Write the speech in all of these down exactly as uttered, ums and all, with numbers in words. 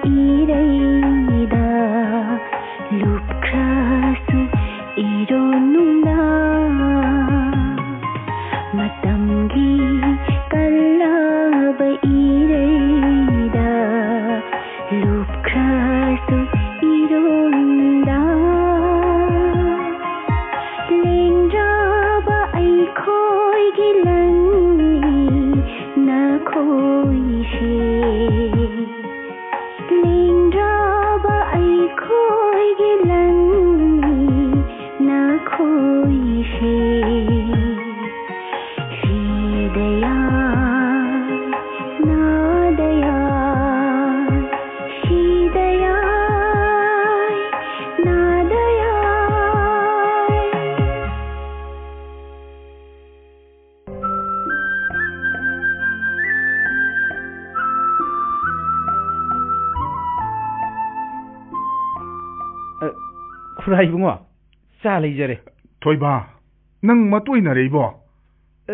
ꯏꯔꯩꯗ ꯂꯨꯞꯈ꯭ꯔꯁꯨ ꯏꯔꯣ ꯅꯨꯡꯗꯥꯡ꯫ ꯃꯇꯝꯒꯤ ꯀꯜꯂꯕ ꯏꯔꯩꯗ ꯂꯨꯞꯈ꯭ꯔꯁꯨ ꯏꯔꯣ ꯅꯨꯡꯗꯥꯡ꯫ ꯂꯦꯡꯗ꯭ꯔꯕ ꯑꯩꯈꯣꯏꯒꯤ ꯂꯟꯅꯤ ꯅꯈꯣꯏꯁꯦ꯫ ꯂꯦꯡꯗ꯭ꯔꯕ ꯑꯩꯈꯣꯏꯒꯤ ꯂꯟꯅꯤ ꯅꯈꯣꯏꯁꯦ꯫ ꯁꯤꯗ ꯌꯥꯏ, ꯅꯥꯗ ꯌꯥꯏ, ꯁꯤꯗ ꯌꯥꯏ, ꯅꯥꯗ ꯌꯥꯏ꯫ ꯑ, ꯈꯨꯔꯥ ꯏꯕꯨꯡꯉꯣ, ꯆꯥ ꯂꯩꯖꯔꯦ꯫ ꯊꯣꯏꯕ, ꯅꯪ ꯃꯇꯣꯏꯅꯔꯛꯏꯕꯣ? ꯑ,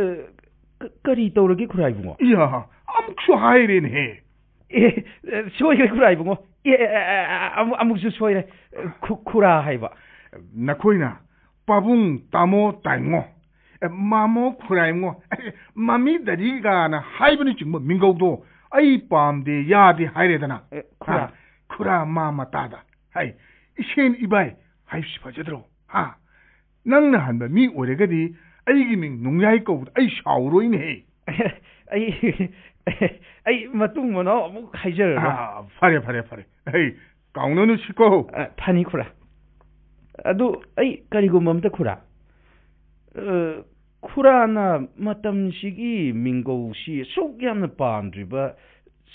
ꯀ-, ꯀꯔꯤ ꯇꯧꯔꯒꯦ ꯈꯨꯔꯥ ꯏꯕꯨꯡꯉꯣ? ꯏꯌꯥ, ꯑꯃꯨꯛꯁꯨ ꯍꯥꯏꯔꯦꯅꯦꯍꯦ꯫ ꯑꯦ, ꯑ, ꯁꯣꯏꯈ꯭ꯔꯦ ꯈꯨꯔꯥ ꯏꯕꯨꯡꯉꯣ꯫ ꯑꯦ, ꯑ, ꯑ, ꯑ, ꯑꯃꯨꯛ-, ꯑꯃꯨꯛꯁꯨ ꯁꯣꯏꯔꯦ꯫ ꯈꯨ-, ꯈꯨꯔꯥ ꯍꯥꯏꯕ꯫ ꯅꯈꯣꯏꯅ ꯄꯥꯕꯨꯡ, ꯇꯥꯃꯣ, ꯇꯥꯏꯉꯣ, ꯑꯦ, ꯃꯥꯃꯣ, ꯈꯨꯔꯥꯏꯉꯣ, ꯑꯦ, ꯃꯃꯤ ꯗꯗꯤꯒꯥꯅ ꯍꯥꯏꯕꯅꯆꯤꯡꯕ ꯃꯤꯡꯒꯧꯗꯣ ꯑꯩ ꯄꯥꯝꯗꯦ, ꯌꯥꯗꯦ ꯍꯥꯏꯔꯦꯗꯅ꯫ ꯑꯦ, ꯈꯨꯔꯥ꯫ ꯍꯥ? ꯈꯨꯔꯥ ꯃꯥ ꯃꯇꯥꯗ꯫ ꯍꯥꯏ, ꯏꯁꯦꯟ ꯏꯕꯥꯏ ꯍꯥꯏꯕꯁꯤ ꯐꯖꯗ꯭ꯔꯣ? ꯍꯥ? ꯅꯪꯅ ꯍꯟꯕ ꯃꯤ ꯑꯣꯏꯔꯒꯗꯤ ꯑꯩꯒꯤ ꯃꯤꯡ ꯅꯣꯡꯌꯥꯏ ꯀꯧꯕꯗ ꯑꯩ ꯁꯥꯎꯔꯣꯏꯅꯦꯍꯦ꯫ ꯑꯩ, ꯑꯩ ꯃꯇꯨꯡ ꯃꯅꯥꯎ ꯑꯃꯨꯛ ꯍꯥꯏꯖꯔꯔꯣꯏ꯫ ꯑꯥ, ꯐꯔꯦ, ꯐꯔꯦ, ꯐꯔꯦ꯫ ꯑꯩ ꯀꯥꯎꯅꯅꯨꯁꯤꯀꯣ꯫ ꯑ, ꯐꯅꯤ ꯈꯨꯔꯥ꯫ ꯑꯗꯨ ꯑꯩ ꯀꯔꯤꯒꯨꯝꯕ ꯑꯝꯇ ꯈꯨꯔꯥ꯫ ꯑ, ꯈꯨꯔꯥꯅ ꯃꯇꯝꯁꯤꯒꯤ ꯃꯤꯡꯒꯧꯁꯤ ꯑꯁꯨꯛ ꯌꯥꯝꯅ ꯄꯥꯝꯗ꯭ꯔꯤꯕ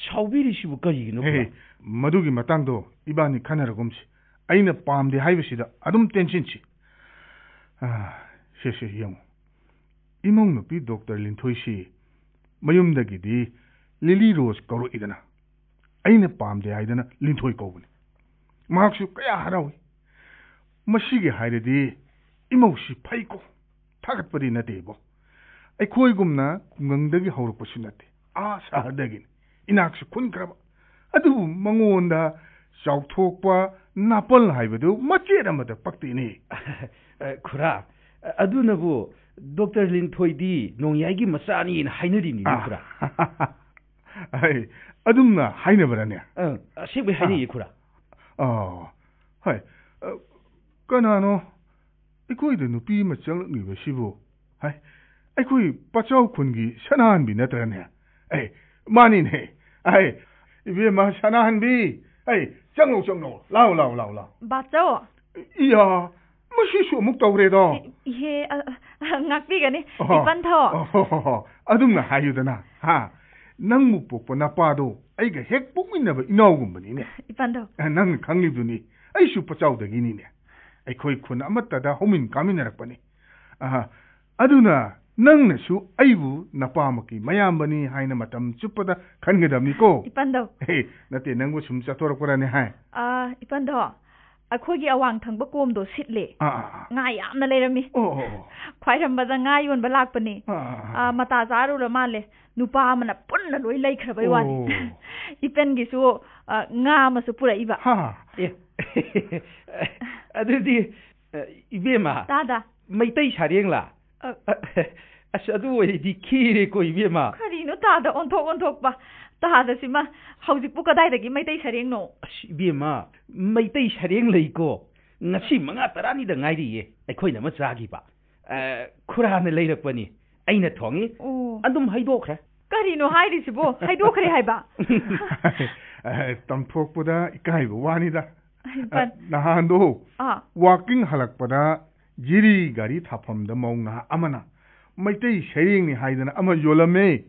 ꯁꯥꯎꯕꯤꯔꯤꯁꯤꯕꯨ ꯀꯔꯤꯒꯤꯅꯣ ꯈꯨꯔꯥ? ꯍꯦ, ꯃꯗꯨꯒꯤ ꯃꯇꯥꯡꯗꯣ ꯏꯕꯥꯅꯤ ꯈꯟꯅꯔꯒꯨꯝꯁꯤ꯫ ꯑꯩꯅ ꯄꯥꯝꯗꯦ ꯍꯥꯏꯕꯁꯤꯗ ꯑꯗꯨꯝ ꯇꯦꯟꯁꯤꯟꯁꯤ꯫ ꯑ, ꯁꯦ, ꯁꯦ, ꯌꯦꯡꯉꯨ꯫ ꯏꯃꯧ ꯅꯨꯄꯤ ꯗꯣꯛꯇꯔ ꯂꯤꯟꯊꯣꯏꯁꯤ ꯃꯌꯨꯝꯗꯒꯤꯗꯤ ꯂꯤꯂꯤ ꯔꯣꯁ ꯀꯧꯔꯛꯏꯗꯅ꯫ ꯑꯩꯅ ꯄꯥꯝꯗꯦ ꯍꯥꯏꯗꯅ ꯂꯤꯟꯊꯣꯏ ꯀꯧꯕꯅꯤ꯫ ꯃꯍꯥꯛꯁꯨ ꯀꯌꯥ ꯍꯔꯥꯎꯏ꯫ ꯃꯁꯤꯒꯤ ꯍꯥꯏꯔꯗꯤ ꯏꯃꯧꯁꯤ ꯐꯩꯀꯣ, ꯊꯥꯒꯠꯄꯗꯤ ꯅꯠꯇꯦꯕꯣ꯫ ꯑꯩꯈꯣꯏꯒꯨꯝꯅ ꯈꯨꯡꯒꯪꯗꯒꯤ ꯍꯧꯔꯛꯄꯁꯨ ꯅꯠꯇꯦ, ꯑꯥ ꯁꯍꯔꯗꯒꯤꯅꯤ꯫ ꯏꯅꯥꯛꯁꯨ ꯈꯨꯟꯈ꯭ꯔꯕ꯫ ꯑꯗꯨꯕꯨ ꯃꯉꯣꯟꯗ ꯆꯥꯎꯊꯣꯛꯄ ꯅꯥꯄꯜ ꯍꯥꯏꯕꯗꯨ ꯃꯆꯦꯠ ꯑꯃꯠꯇ ꯄꯛꯇꯦꯅꯦ꯫ ꯑ, ꯈꯨꯔꯥ, ꯑ, ꯑꯗꯨꯅꯕꯨ ꯗꯣꯛꯇꯔ ꯂꯤꯟꯊꯣꯏꯗꯤ ꯅꯣꯡꯌꯥꯏꯒꯤ ꯃꯆꯥꯅꯤꯅ ꯍꯥꯏꯅꯔꯤꯅꯤꯅꯦ, ꯑ꯫ ꯈꯨꯔꯥ꯫ ꯑꯩ ꯑꯗꯨꯝꯅ ꯍꯥꯏꯅꯕ꯭ꯔꯅꯦ? ꯑ, ꯑꯁꯦꯡꯕꯩ ꯍꯥꯏꯅꯩꯌꯦ, ꯑ꯫ ꯈꯨꯔꯥ꯫ ꯑ, ꯍꯣꯏ꯫ ꯑ, ꯀꯅꯥꯅꯣ ꯑꯩꯈꯣꯏꯗ ꯅꯨꯄꯤ ꯑꯃ ꯆꯪꯂꯛꯂꯤꯕꯁꯤꯕꯨ? ꯍꯥꯏ, ꯑꯩꯈꯣꯏ ꯄꯆꯥꯎ ꯈꯨꯟꯒꯤ ꯁꯅꯥꯍꯟꯕꯤ ꯅꯠꯇ꯭ꯔꯅꯦ? ꯑꯦ, ꯃꯥꯅꯤꯅꯦ꯫ ꯑꯦ, ꯏꯕꯦꯝꯃ ꯁꯅꯥꯍꯟꯕꯤ, ꯑꯦ, ꯆꯪꯂꯣ, ꯆꯪꯂꯣ, ꯂꯥꯎ, ꯂꯥꯎ, ꯂꯥꯎ, ꯂꯥꯎ꯫ ꯕꯥꯆꯧ꯫ ꯏꯌꯥ, ꯃꯁꯤꯁꯨ ꯑꯃꯨꯛ ꯇꯧꯔꯦꯗꯣ꯫ ꯏ-, ꯏꯍꯦ, ꯑ, ꯑ, ꯉꯥꯛꯄꯤꯒꯅꯤ, ꯑꯣꯍꯣ꯫ ꯏꯄꯟꯊꯧ꯫ ꯑꯣꯍꯣ, ꯑꯗꯨꯝꯅ ꯍꯥꯏꯌꯨꯗꯅ, ꯍꯥ? ꯅꯪꯕꯨ ꯄꯣꯛꯄ ꯅꯄꯥꯗꯣ ꯑꯩꯒ ꯍꯦꯛ ꯄꯣꯛꯃꯤꯟꯅꯕ ꯏꯅꯥꯎꯒꯨꯝꯕꯅꯤꯅꯦ꯫ ꯏꯄꯟꯊꯧ꯫ ꯑ, ꯅꯪꯅ ꯈꯪꯂꯤꯗꯨꯅꯤ, ꯑꯩꯁꯨ ꯄꯆꯥꯎꯗꯒꯤꯅꯤꯅꯦ꯫ ꯑꯩꯈꯣꯏ ꯈꯨꯟ ꯑꯃꯠꯇꯗ ꯍꯧꯃꯤꯟ ꯀꯥꯃꯤꯟꯅꯔꯛꯄꯅꯤ꯫ ꯑꯍ, ꯑꯗꯨꯅ ꯅꯪꯅꯁꯨ ꯑꯩꯕꯨ ꯅꯄꯥꯃꯛꯀꯤ ꯃꯌꯥꯝꯕꯅꯤ ꯍꯥꯏꯅ ꯃꯇꯝ ꯆꯨꯞꯄꯗ ꯈꯟꯒꯗꯕꯅꯤꯀꯣ꯫ ꯏꯄꯟꯗꯧ꯫ ꯑꯦ, ꯅꯠꯇꯦ, ꯅꯪꯕꯨ ꯁꯨꯝ ꯆꯠꯊꯣꯔꯛꯄ꯭ꯔꯅꯦ ꯍꯥꯏ꯫ ꯑꯥ, ꯏꯄꯟꯗꯧ, ꯑꯩꯈꯣꯏꯒꯤ ꯑꯋꯥꯡ ꯊꯪꯕ ꯀꯣꯝꯗꯣ ꯁꯤꯠꯂꯦ꯫ ꯑꯥ, ꯑꯥ, ꯑꯥ꯫ ꯉꯥ ꯌꯥꯝꯅ ꯂꯩꯔꯝꯃꯤ꯫ ꯑꯣ, ꯑꯣ, ꯑꯣ꯫ ꯈ꯭ꯋꯥꯏꯔꯝꯕꯗ ꯉꯥ ꯌꯣꯟꯕ ꯂꯥꯛꯄꯅꯦ꯫ ꯑꯥ, ꯑꯥ, ꯑꯥ, ꯑꯥ, ꯑꯥ꯫ ꯃꯇꯥ ꯆꯥꯔꯨꯔ ꯃꯥꯜꯂꯦ꯫ ꯅꯨꯄꯥ ꯑꯃꯅ ꯄꯨꯟꯅ ꯂꯣꯏ ꯂꯩꯈ꯭ꯔꯕꯩ ꯋꯥꯅꯤ꯫ ꯑꯣ꯫ ꯏꯄꯟꯒꯤꯁꯨ, ꯑ, ꯉꯥ ꯑꯃꯁꯨ ꯄꯨꯔꯛꯏꯕ꯫ ꯍꯥ꯫ ꯑꯦ꯫ ꯑꯗꯨꯗꯤ, ꯑ, ꯏꯕꯦꯝꯃ꯫ ꯇꯥꯗ꯫ ꯃꯩꯇꯩ ꯁꯥꯔꯦꯡꯂꯥ? ꯑ꯫ ꯑ, ꯑꯁ, ꯑꯗꯨ ꯑꯣꯏꯔꯗꯤ ꯈꯤꯔꯦꯀꯣ, ꯏꯕꯦꯝꯃ꯫ ꯀꯔꯤꯅꯣ ꯇꯥꯗ ꯑꯣꯟꯊꯣꯛ ꯑꯣꯟꯊꯣꯛꯄ? ꯇꯥꯗ ꯁꯤꯃ ꯍꯧꯖꯤꯛꯄꯨ ꯀꯗꯥꯏꯗꯒꯤ ꯃꯩꯇꯩ ꯁꯔꯦꯡꯅꯣ? ꯑꯁ, ꯏꯕꯦꯝꯃ, ꯃꯩꯇꯩ ꯁꯔꯦꯡ ꯂꯩꯀꯣ꯫ ꯉꯁꯤ ꯃꯉꯥ ꯇꯔꯥꯅꯤꯗ ꯉꯥꯏꯔꯤꯌꯦ ꯑꯩꯈꯣꯏꯅ ꯑꯃ ꯆꯥꯈꯤꯕ꯫ ꯑ, ꯈꯨꯔꯥꯅ ꯂꯩꯔꯛꯄꯅꯤ꯫ ꯑꯩꯅ ꯊꯣꯡꯉꯤ꯫ ꯑꯣ꯫ ꯑꯗꯨꯝ ꯍꯩꯗꯣꯛꯈ꯭ꯔꯦ꯫ ꯀꯔꯤꯅꯣ ꯍꯥꯏꯔꯤꯁꯤꯕꯣ? ꯍꯩꯗꯣꯛꯈ꯭ꯔꯦ ꯍꯥꯏꯕ? ꯑ, ꯇꯝꯊꯣꯛꯄꯗ ꯏꯀꯥꯏꯕ ꯋꯥꯅꯤꯗ꯫ ꯍꯩꯄꯥꯟ-, ꯑ, ꯅꯍꯥꯟꯗꯣ ꯑꯥ꯫ Walking ꯍꯜꯂꯛꯄꯗ ꯖꯤꯔꯤ ꯒꯥꯔꯤ ꯊꯥꯐꯝꯗ ꯃꯧ ꯅꯍꯥ ꯑꯃꯅ ꯃꯩꯇꯩ ꯁꯩꯔꯦꯡꯅꯤ ꯍꯥꯏꯗꯅ ꯑꯃ ꯌꯣꯜꯂꯝꯃꯦ꯫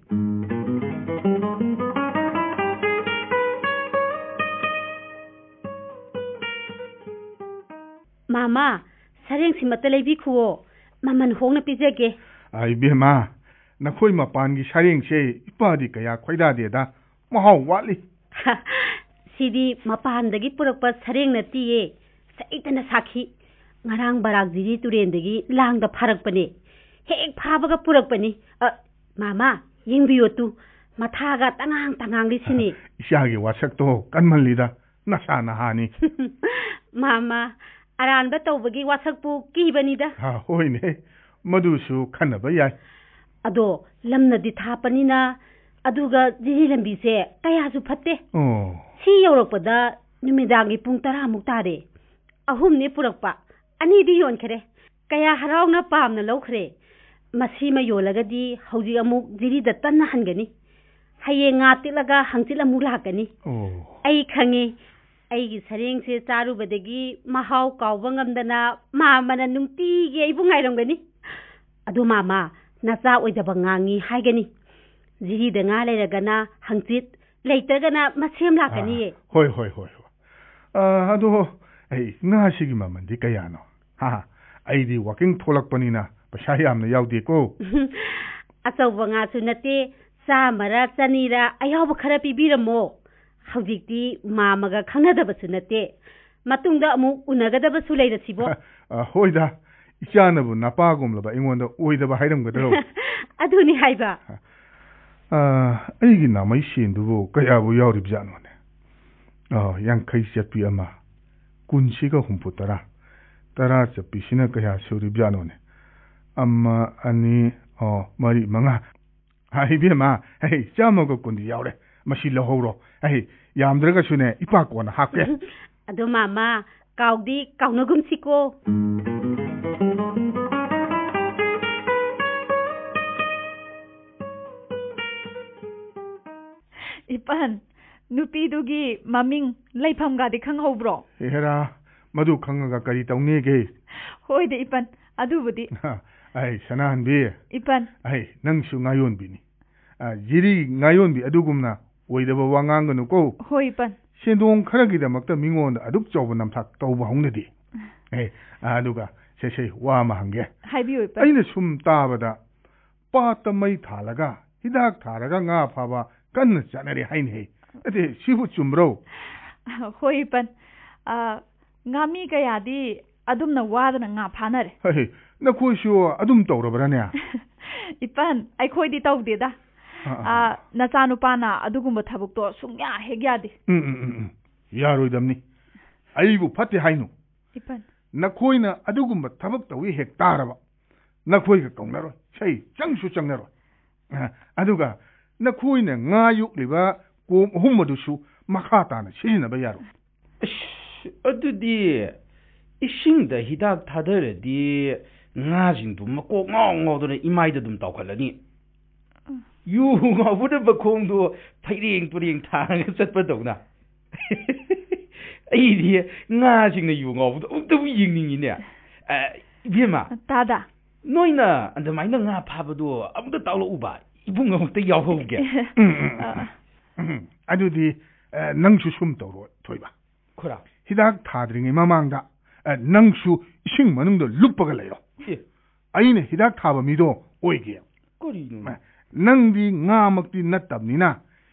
ꯃꯥꯃꯥ, ꯁꯔꯦꯡꯁꯤꯃꯠꯇ ꯂꯩꯕꯤꯈꯨꯋꯣ, ꯃꯃꯜ ꯍꯣꯡꯅ ꯄꯤꯖꯒꯦ꯫ ꯑ, ꯏꯕꯦꯝꯃ, ꯅꯈꯣꯏ ꯃꯄꯥꯟꯒꯤ ꯁꯔꯦꯡꯁꯦ ꯏꯄꯥꯗꯤ ꯀꯌꯥ ꯈꯣꯏꯗꯥꯗꯦꯗ, ꯃꯍꯥꯎ ꯋꯥꯠꯂꯤ꯫ ꯁꯤꯗꯤ ꯃꯄꯥꯟꯗꯒꯤ ꯄꯨꯔꯛꯄ ꯁꯔꯦꯡ ꯅꯠꯇꯤꯌꯦ, ꯁꯩꯇꯅ ꯁꯥꯈꯤ꯫ ꯉꯔꯥꯡ ꯕꯔꯥꯛ ꯖꯤꯔꯤ ꯇꯨꯔꯦꯟꯗꯒꯤ ꯂꯥꯡꯗ ꯐꯥꯔꯛꯄꯅꯦ꯫ ꯍꯦꯛ ꯐꯥꯕꯒ ꯄꯨꯔꯛꯄꯅꯤ꯫ ꯑ, ꯃꯥꯃꯥ, ꯌꯦꯡꯕꯤꯌꯣ ꯇꯨ, ꯃꯊꯥꯒ ꯇꯉꯥꯡ ꯇꯉꯥꯡꯂꯤꯁꯤꯅꯤ꯫ ꯏꯆꯥꯒꯤ ꯋꯥꯁꯛꯇꯣ ꯀꯟꯃꯜꯂꯤꯗ, ꯅꯁꯥ ꯅꯍꯥꯅꯤ꯫ ꯃꯥꯃ, ꯑꯔꯥꯟꯕ ꯇꯧꯕꯒꯤ ꯋꯥꯁꯛꯄꯨ ꯀꯤꯕꯅꯤꯗ꯫ ꯑ, ꯍꯣꯏꯅꯦ, ꯃꯗꯨꯁꯨ ꯈꯟꯅꯕ ꯌꯥꯏ꯫ ꯑꯗꯣ ꯂꯝꯅꯗꯤ ꯊꯥꯞꯄꯅꯤꯅ, ꯑꯗꯨꯒ ꯖꯤꯔꯤ ꯂꯝꯕꯤꯁꯦ ꯀꯌꯥꯁꯨ ꯐꯠꯇꯦ꯫ ꯑꯣ꯫ ꯁꯤ ꯌꯧꯔꯛꯄꯗ ꯅꯨꯃꯤꯗꯥꯡꯒꯤ ꯄꯨꯡ ꯇꯔꯥꯃꯨꯛ ꯇꯥꯔꯦ꯫ ꯑꯍꯨꯝꯅꯤ ꯄꯨꯔꯛꯄ, ꯑꯅꯤꯗꯤ ꯌꯣꯟꯈꯔꯦ꯫ ꯀꯌꯥ ꯍꯔꯥꯎꯅ ꯄꯥꯝꯅ ꯂꯧꯈ꯭ꯔꯦ꯫ ꯃꯁꯤꯃ ꯌꯣꯜꯂꯒꯗꯤ ꯍꯧꯖꯤꯛ ꯑꯃꯨꯛ ꯖꯤꯔꯤꯗ ꯇꯟꯅ ꯍꯟꯒꯅꯤ꯫ ꯍꯌꯦꯡ ꯉꯥ ꯇꯤꯠꯂꯒ ꯍꯪꯆꯤꯠ ꯑꯃꯨꯛ ꯂꯥꯛꯀꯅꯤ꯫ ꯑꯣ꯫ ꯑꯩ ꯈꯪꯉꯤ, ꯑꯩꯒꯤ ꯁꯔꯦꯡꯁꯦ ꯆꯥꯔꯨꯕꯗꯒꯤ ꯃꯍꯥꯎ ꯀꯥꯎꯕ ꯉꯝꯗꯅ ꯃꯥꯃꯅ ꯅꯨꯡꯇꯤꯒꯤ ꯑꯩꯕꯨ ꯉꯥꯏꯔꯝꯒꯅꯤ꯫ ꯑꯗꯨ ꯃꯥꯃ, ꯅꯆꯥ ꯑꯣꯏꯗꯕ ꯉꯥꯡꯉꯤ ꯍꯥꯏꯒꯅꯤ꯫ ꯖꯤꯔꯤꯗ ꯉꯥ ꯂꯩꯔꯒꯅ ꯍꯪꯆꯤꯠ, ꯂꯩꯇ꯭ꯔꯒꯅ ꯃꯁꯦꯝ ꯂꯥꯛꯀꯅꯤꯌꯦ꯫ ꯑꯥ, ꯍꯣꯏ, ꯍꯣꯏ, ꯍꯣꯏ, ꯍꯣꯏ꯫ ꯑꯥ, ꯑꯗꯣ, ꯑꯩ ꯉꯥꯁꯤꯒꯤ ꯃꯃꯜꯗꯤ ꯀꯌꯥꯅꯣ? ꯍꯥ, ꯑꯩꯗꯤ ꯋꯥꯀꯤꯡ ꯊꯣꯛꯂꯛꯄꯅꯤꯅ ꯄꯩꯁꯥ ꯌꯥꯝꯅ ꯌꯥꯎꯗꯦꯀꯣ꯫ ꯑꯆꯧꯕ ꯉꯥꯁꯨ ꯅꯠꯇꯦ, ꯆꯥꯝꯃꯔ ꯆꯅꯤꯔ ꯑꯌꯥꯎꯕ ꯈꯔ ꯄꯤꯕꯤꯔꯝꯃꯣ꯫ ꯍꯧꯖꯤꯛꯇꯤ ꯃꯥꯃꯒ ꯈꯪꯅꯗꯕꯁꯨ ꯅꯠꯇꯦ, ꯃꯇꯨꯡꯗ ꯑꯃꯨꯛ ꯎꯅꯒꯗꯕꯁꯨ ꯂꯩꯔꯁꯤꯕꯣ꯫ ꯑ, ꯍꯣꯏꯗ, ꯏꯆꯥꯅꯕꯨ ꯅꯄꯥꯒꯨꯝꯂꯕ ꯑꯩꯉꯣꯟꯗ ꯑꯣꯏꯗꯕ ꯍꯥꯏꯔꯝꯒꯗ꯭ꯔꯣ? ꯑꯗꯨꯅꯤ ꯍꯥꯏꯕ꯫ ꯑ, ꯑꯩꯒꯤ ꯅꯥꯃꯩ ꯁꯦꯟꯗꯨꯕꯨ ꯀꯌꯥꯕꯨ ꯌꯥꯎꯔꯤꯕꯖꯥꯠꯅꯣꯅꯦ? ꯑ, ꯌꯥꯡꯈꯩ ꯆꯠꯄꯤ ꯑꯃ, ꯀꯨꯟꯁꯤꯒ ꯍꯨꯝꯐꯨ ꯇꯔꯥ, ꯇꯔꯥ ꯆꯠꯄꯤꯁꯤꯅ ꯀꯌꯥ ꯁꯨꯔꯤꯕꯖꯥꯠꯅꯣꯅꯦ? ꯑꯃ, ꯑꯅꯤ, ꯑꯣ, ꯃꯔꯤ, ꯃꯉꯥ꯫ ꯍꯥ, ꯏꯕꯦꯝꯃ, ꯍꯩ, ꯆꯥꯝꯃꯒ ꯀꯨꯟꯗꯤ ꯌꯥꯎꯔꯦ꯫ ꯃꯁꯤ ꯂꯧꯍꯧꯔꯣ꯫ ꯍꯩ, ꯌꯥꯝꯗ꯭ꯔꯒꯁꯨꯅꯦ, ꯏꯄꯥ ꯀꯣꯟꯅ ꯍꯥꯞꯀꯦ꯫ ꯑꯗꯣ ꯃꯥꯃ, ꯀꯥꯎꯗꯤ ꯀꯥꯎꯅꯒꯨꯝꯁꯤꯀꯣ꯫ ꯏꯄꯟ, ꯅꯨꯄꯤꯗꯨꯒꯤ ꯃꯃꯤꯡ, ꯂꯩꯐꯝꯒꯗꯤ ꯈꯪꯍꯧꯕ꯭ꯔꯣ? ꯍꯦꯔꯥ, ꯃꯗꯨ ꯈꯪꯉꯒ ꯀꯔꯤ ꯇꯧꯅꯦꯒꯦ? ꯍꯣꯏꯗ ꯏꯄꯟ, ꯑꯗꯨꯕꯨꯗꯤ꯫ ꯑꯩ ꯁꯅꯥꯍꯟꯕꯤ꯫ ꯏꯄꯟ꯫ ꯑꯩ ꯅꯪꯁꯨ ꯉꯥꯌꯣꯟꯕꯤꯅꯤ꯫ ꯑ, ꯖꯤꯔꯤ ꯉꯥꯌꯣꯟꯕꯤ ꯑꯗꯨꯒꯨꯝꯅ ꯑꯣꯏꯗꯕ ꯋꯥ ꯉꯥꯡꯒꯅꯨꯀꯣ꯫ ꯍꯣꯏ ꯏꯄꯟ꯫ ꯁꯦꯟꯗꯣꯡ ꯈꯔꯒꯤꯗꯃꯛꯇ ꯃꯤꯉꯣꯟꯗ ꯑꯗꯨꯛ ꯆꯥꯎꯕ ꯅꯝꯊꯥꯛ ꯇꯧꯕ ꯍꯧꯅꯗꯦ꯫ ꯑꯦ, ꯑ, ꯑꯗꯨꯒ ꯁꯦ, ꯁꯦ, ꯋꯥ ꯑꯃ ꯍꯪꯒꯦ꯫ ꯍꯥꯏꯕꯤꯌꯨ ꯏꯄꯟ꯫ ꯑꯩꯅ ꯁꯨꯝ ꯇꯥꯕꯗ ꯄꯥꯠꯇ ꯃꯩ ꯊꯥꯜꯂꯒ ꯍꯤꯗꯥꯛ ꯊꯥꯔꯒ ꯉꯥ ꯐꯥꯕ ꯀꯟꯅ ꯆꯠꯅꯔꯦ ꯍꯥꯏꯅꯦ꯫ ꯑꯗꯨ ꯁꯤꯕꯨ ꯆꯨꯝꯕ꯭ꯔꯣ? ꯍꯣꯏ ꯏꯄꯟ꯫ ꯑ, ꯉꯥꯃꯤ ꯀꯌꯥꯗꯤ ꯑꯗꯨꯝꯅ ꯋꯥꯗꯅ ꯉꯥ ꯐꯥꯅꯔꯦ꯫ ꯍꯩ, ꯅꯈꯣꯏꯁꯨ ꯑꯗꯨꯝ ꯇꯧꯔꯕ꯭ꯔꯥꯅꯦ? ꯏꯄꯟ, ꯑꯩꯈꯣꯏꯗꯤ ꯇꯧꯗꯦꯗ꯫ ꯑꯥ, ꯑꯥ, ꯑꯥ꯫ ꯅꯆꯥꯅꯨꯄꯥꯅ ꯑꯗꯨꯒꯨꯝꯕ ꯊꯕꯛꯇꯣ ꯁꯨꯡꯌꯥ ꯍꯦꯛ ꯌꯥꯗꯦ꯫ ꯎꯝ, ꯎꯝ, ꯎꯝ, ꯎꯝ꯫ ꯌꯥꯔꯣꯏꯗꯕꯅꯤ꯫ ꯑꯩꯕꯨ ꯐꯠꯇꯦ ꯍꯥꯏꯅꯨ꯫ ꯏꯄꯟ꯫ ꯅꯈꯣꯏꯅ ꯑꯗꯨꯒꯨꯝꯕ ꯊꯕꯛ ꯇꯧꯏ ꯍꯦꯛ ꯇꯥꯔꯕ, ꯅꯈꯣꯏꯒ ꯀꯧꯅꯔꯣꯏ꯫ ꯁꯩ ꯆꯪꯁꯨ ꯆꯪꯅꯔꯣꯏ꯫ ꯑ, ꯑꯗꯨꯒ ꯅꯈꯣꯏꯅ ꯉꯥ ꯌꯣꯛꯂꯤꯕ ꯀꯣꯝ ꯑꯍꯨꯝ ꯑꯗꯨꯁꯨ ꯃꯈꯥ ꯇꯥꯅ ꯁꯤꯖꯤꯟꯅꯕ ꯌꯥꯔꯣꯏ꯫ ꯑꯁ, ꯑꯗꯨꯗꯤ ꯏꯁꯤꯡꯗ ꯍꯤꯗꯥꯛ ꯊꯥꯗꯔꯗꯤ ꯉꯥꯁꯤꯡꯗꯨ ꯃꯀꯣꯛ ꯉꯥꯎ ꯉꯥꯎꯗꯅ ꯏꯃꯥꯏꯗ ꯑꯗꯨꯝ ꯇꯥꯎꯈꯠꯂꯅꯤ꯫ ꯌꯨ ꯉꯥꯎꯕꯅ ꯃꯈꯣꯡꯗꯣ ꯐꯩꯔꯦꯡ ꯇꯨꯔꯦꯡ ꯊꯥꯡꯉꯒ ꯆꯠꯄꯗꯧꯅ꯫ ꯑꯩꯗꯤ ꯉꯥꯁꯤꯡꯅ ꯌꯨ ꯉꯥꯎꯕꯗꯣ ꯑꯃꯨꯛꯇꯕꯨ ꯌꯦꯡꯅꯤꯡꯉꯤꯅꯦ꯫ ꯑ, ꯏꯕꯦꯝꯃ, ꯇꯥꯗ꯫ ꯅꯣꯏꯅ ꯑꯗꯨꯃꯥꯏꯅ ꯉꯥ ꯐꯥꯕꯗꯣ ꯑꯃꯨꯛꯇ ꯇꯥꯛꯂꯛꯎꯕ, ꯏꯕꯨꯡ ꯑꯃꯨꯛꯇ ꯌꯥꯎꯍꯧꯒꯦ꯫ ꯎꯝ, ꯎꯝ, ꯎꯝ, ꯑ, ꯎꯝ꯫ ꯎꯝ, ꯑꯗꯨꯗꯤ, ꯑ, ꯅꯪꯁꯨ ꯁꯨꯝ ꯇꯧꯔꯣ, ꯊꯣꯏꯕ꯫ ꯈꯨꯔꯥ꯫ ꯍꯤꯗꯥꯛ ꯊꯥꯗ꯭ꯔꯤꯉꯩ ꯃꯃꯥꯡꯗ, ꯑ, ꯅꯪꯁꯨ ꯏꯁꯤꯡ ꯃꯅꯨꯡꯗ ꯂꯨꯞꯄꯒ ꯂꯩꯔꯣ꯫ ꯑꯦ꯫ ꯑꯩꯅ ꯍꯤꯗꯥꯛ ꯊꯥꯕ ꯃꯤꯗꯣ ꯑꯣꯏꯒꯦ꯫ ꯀꯔꯤꯅꯣ? ꯑ, ꯅꯪꯗꯤ ꯉꯥꯃꯛꯇꯤ ꯅꯠꯇꯕꯅꯤꯅ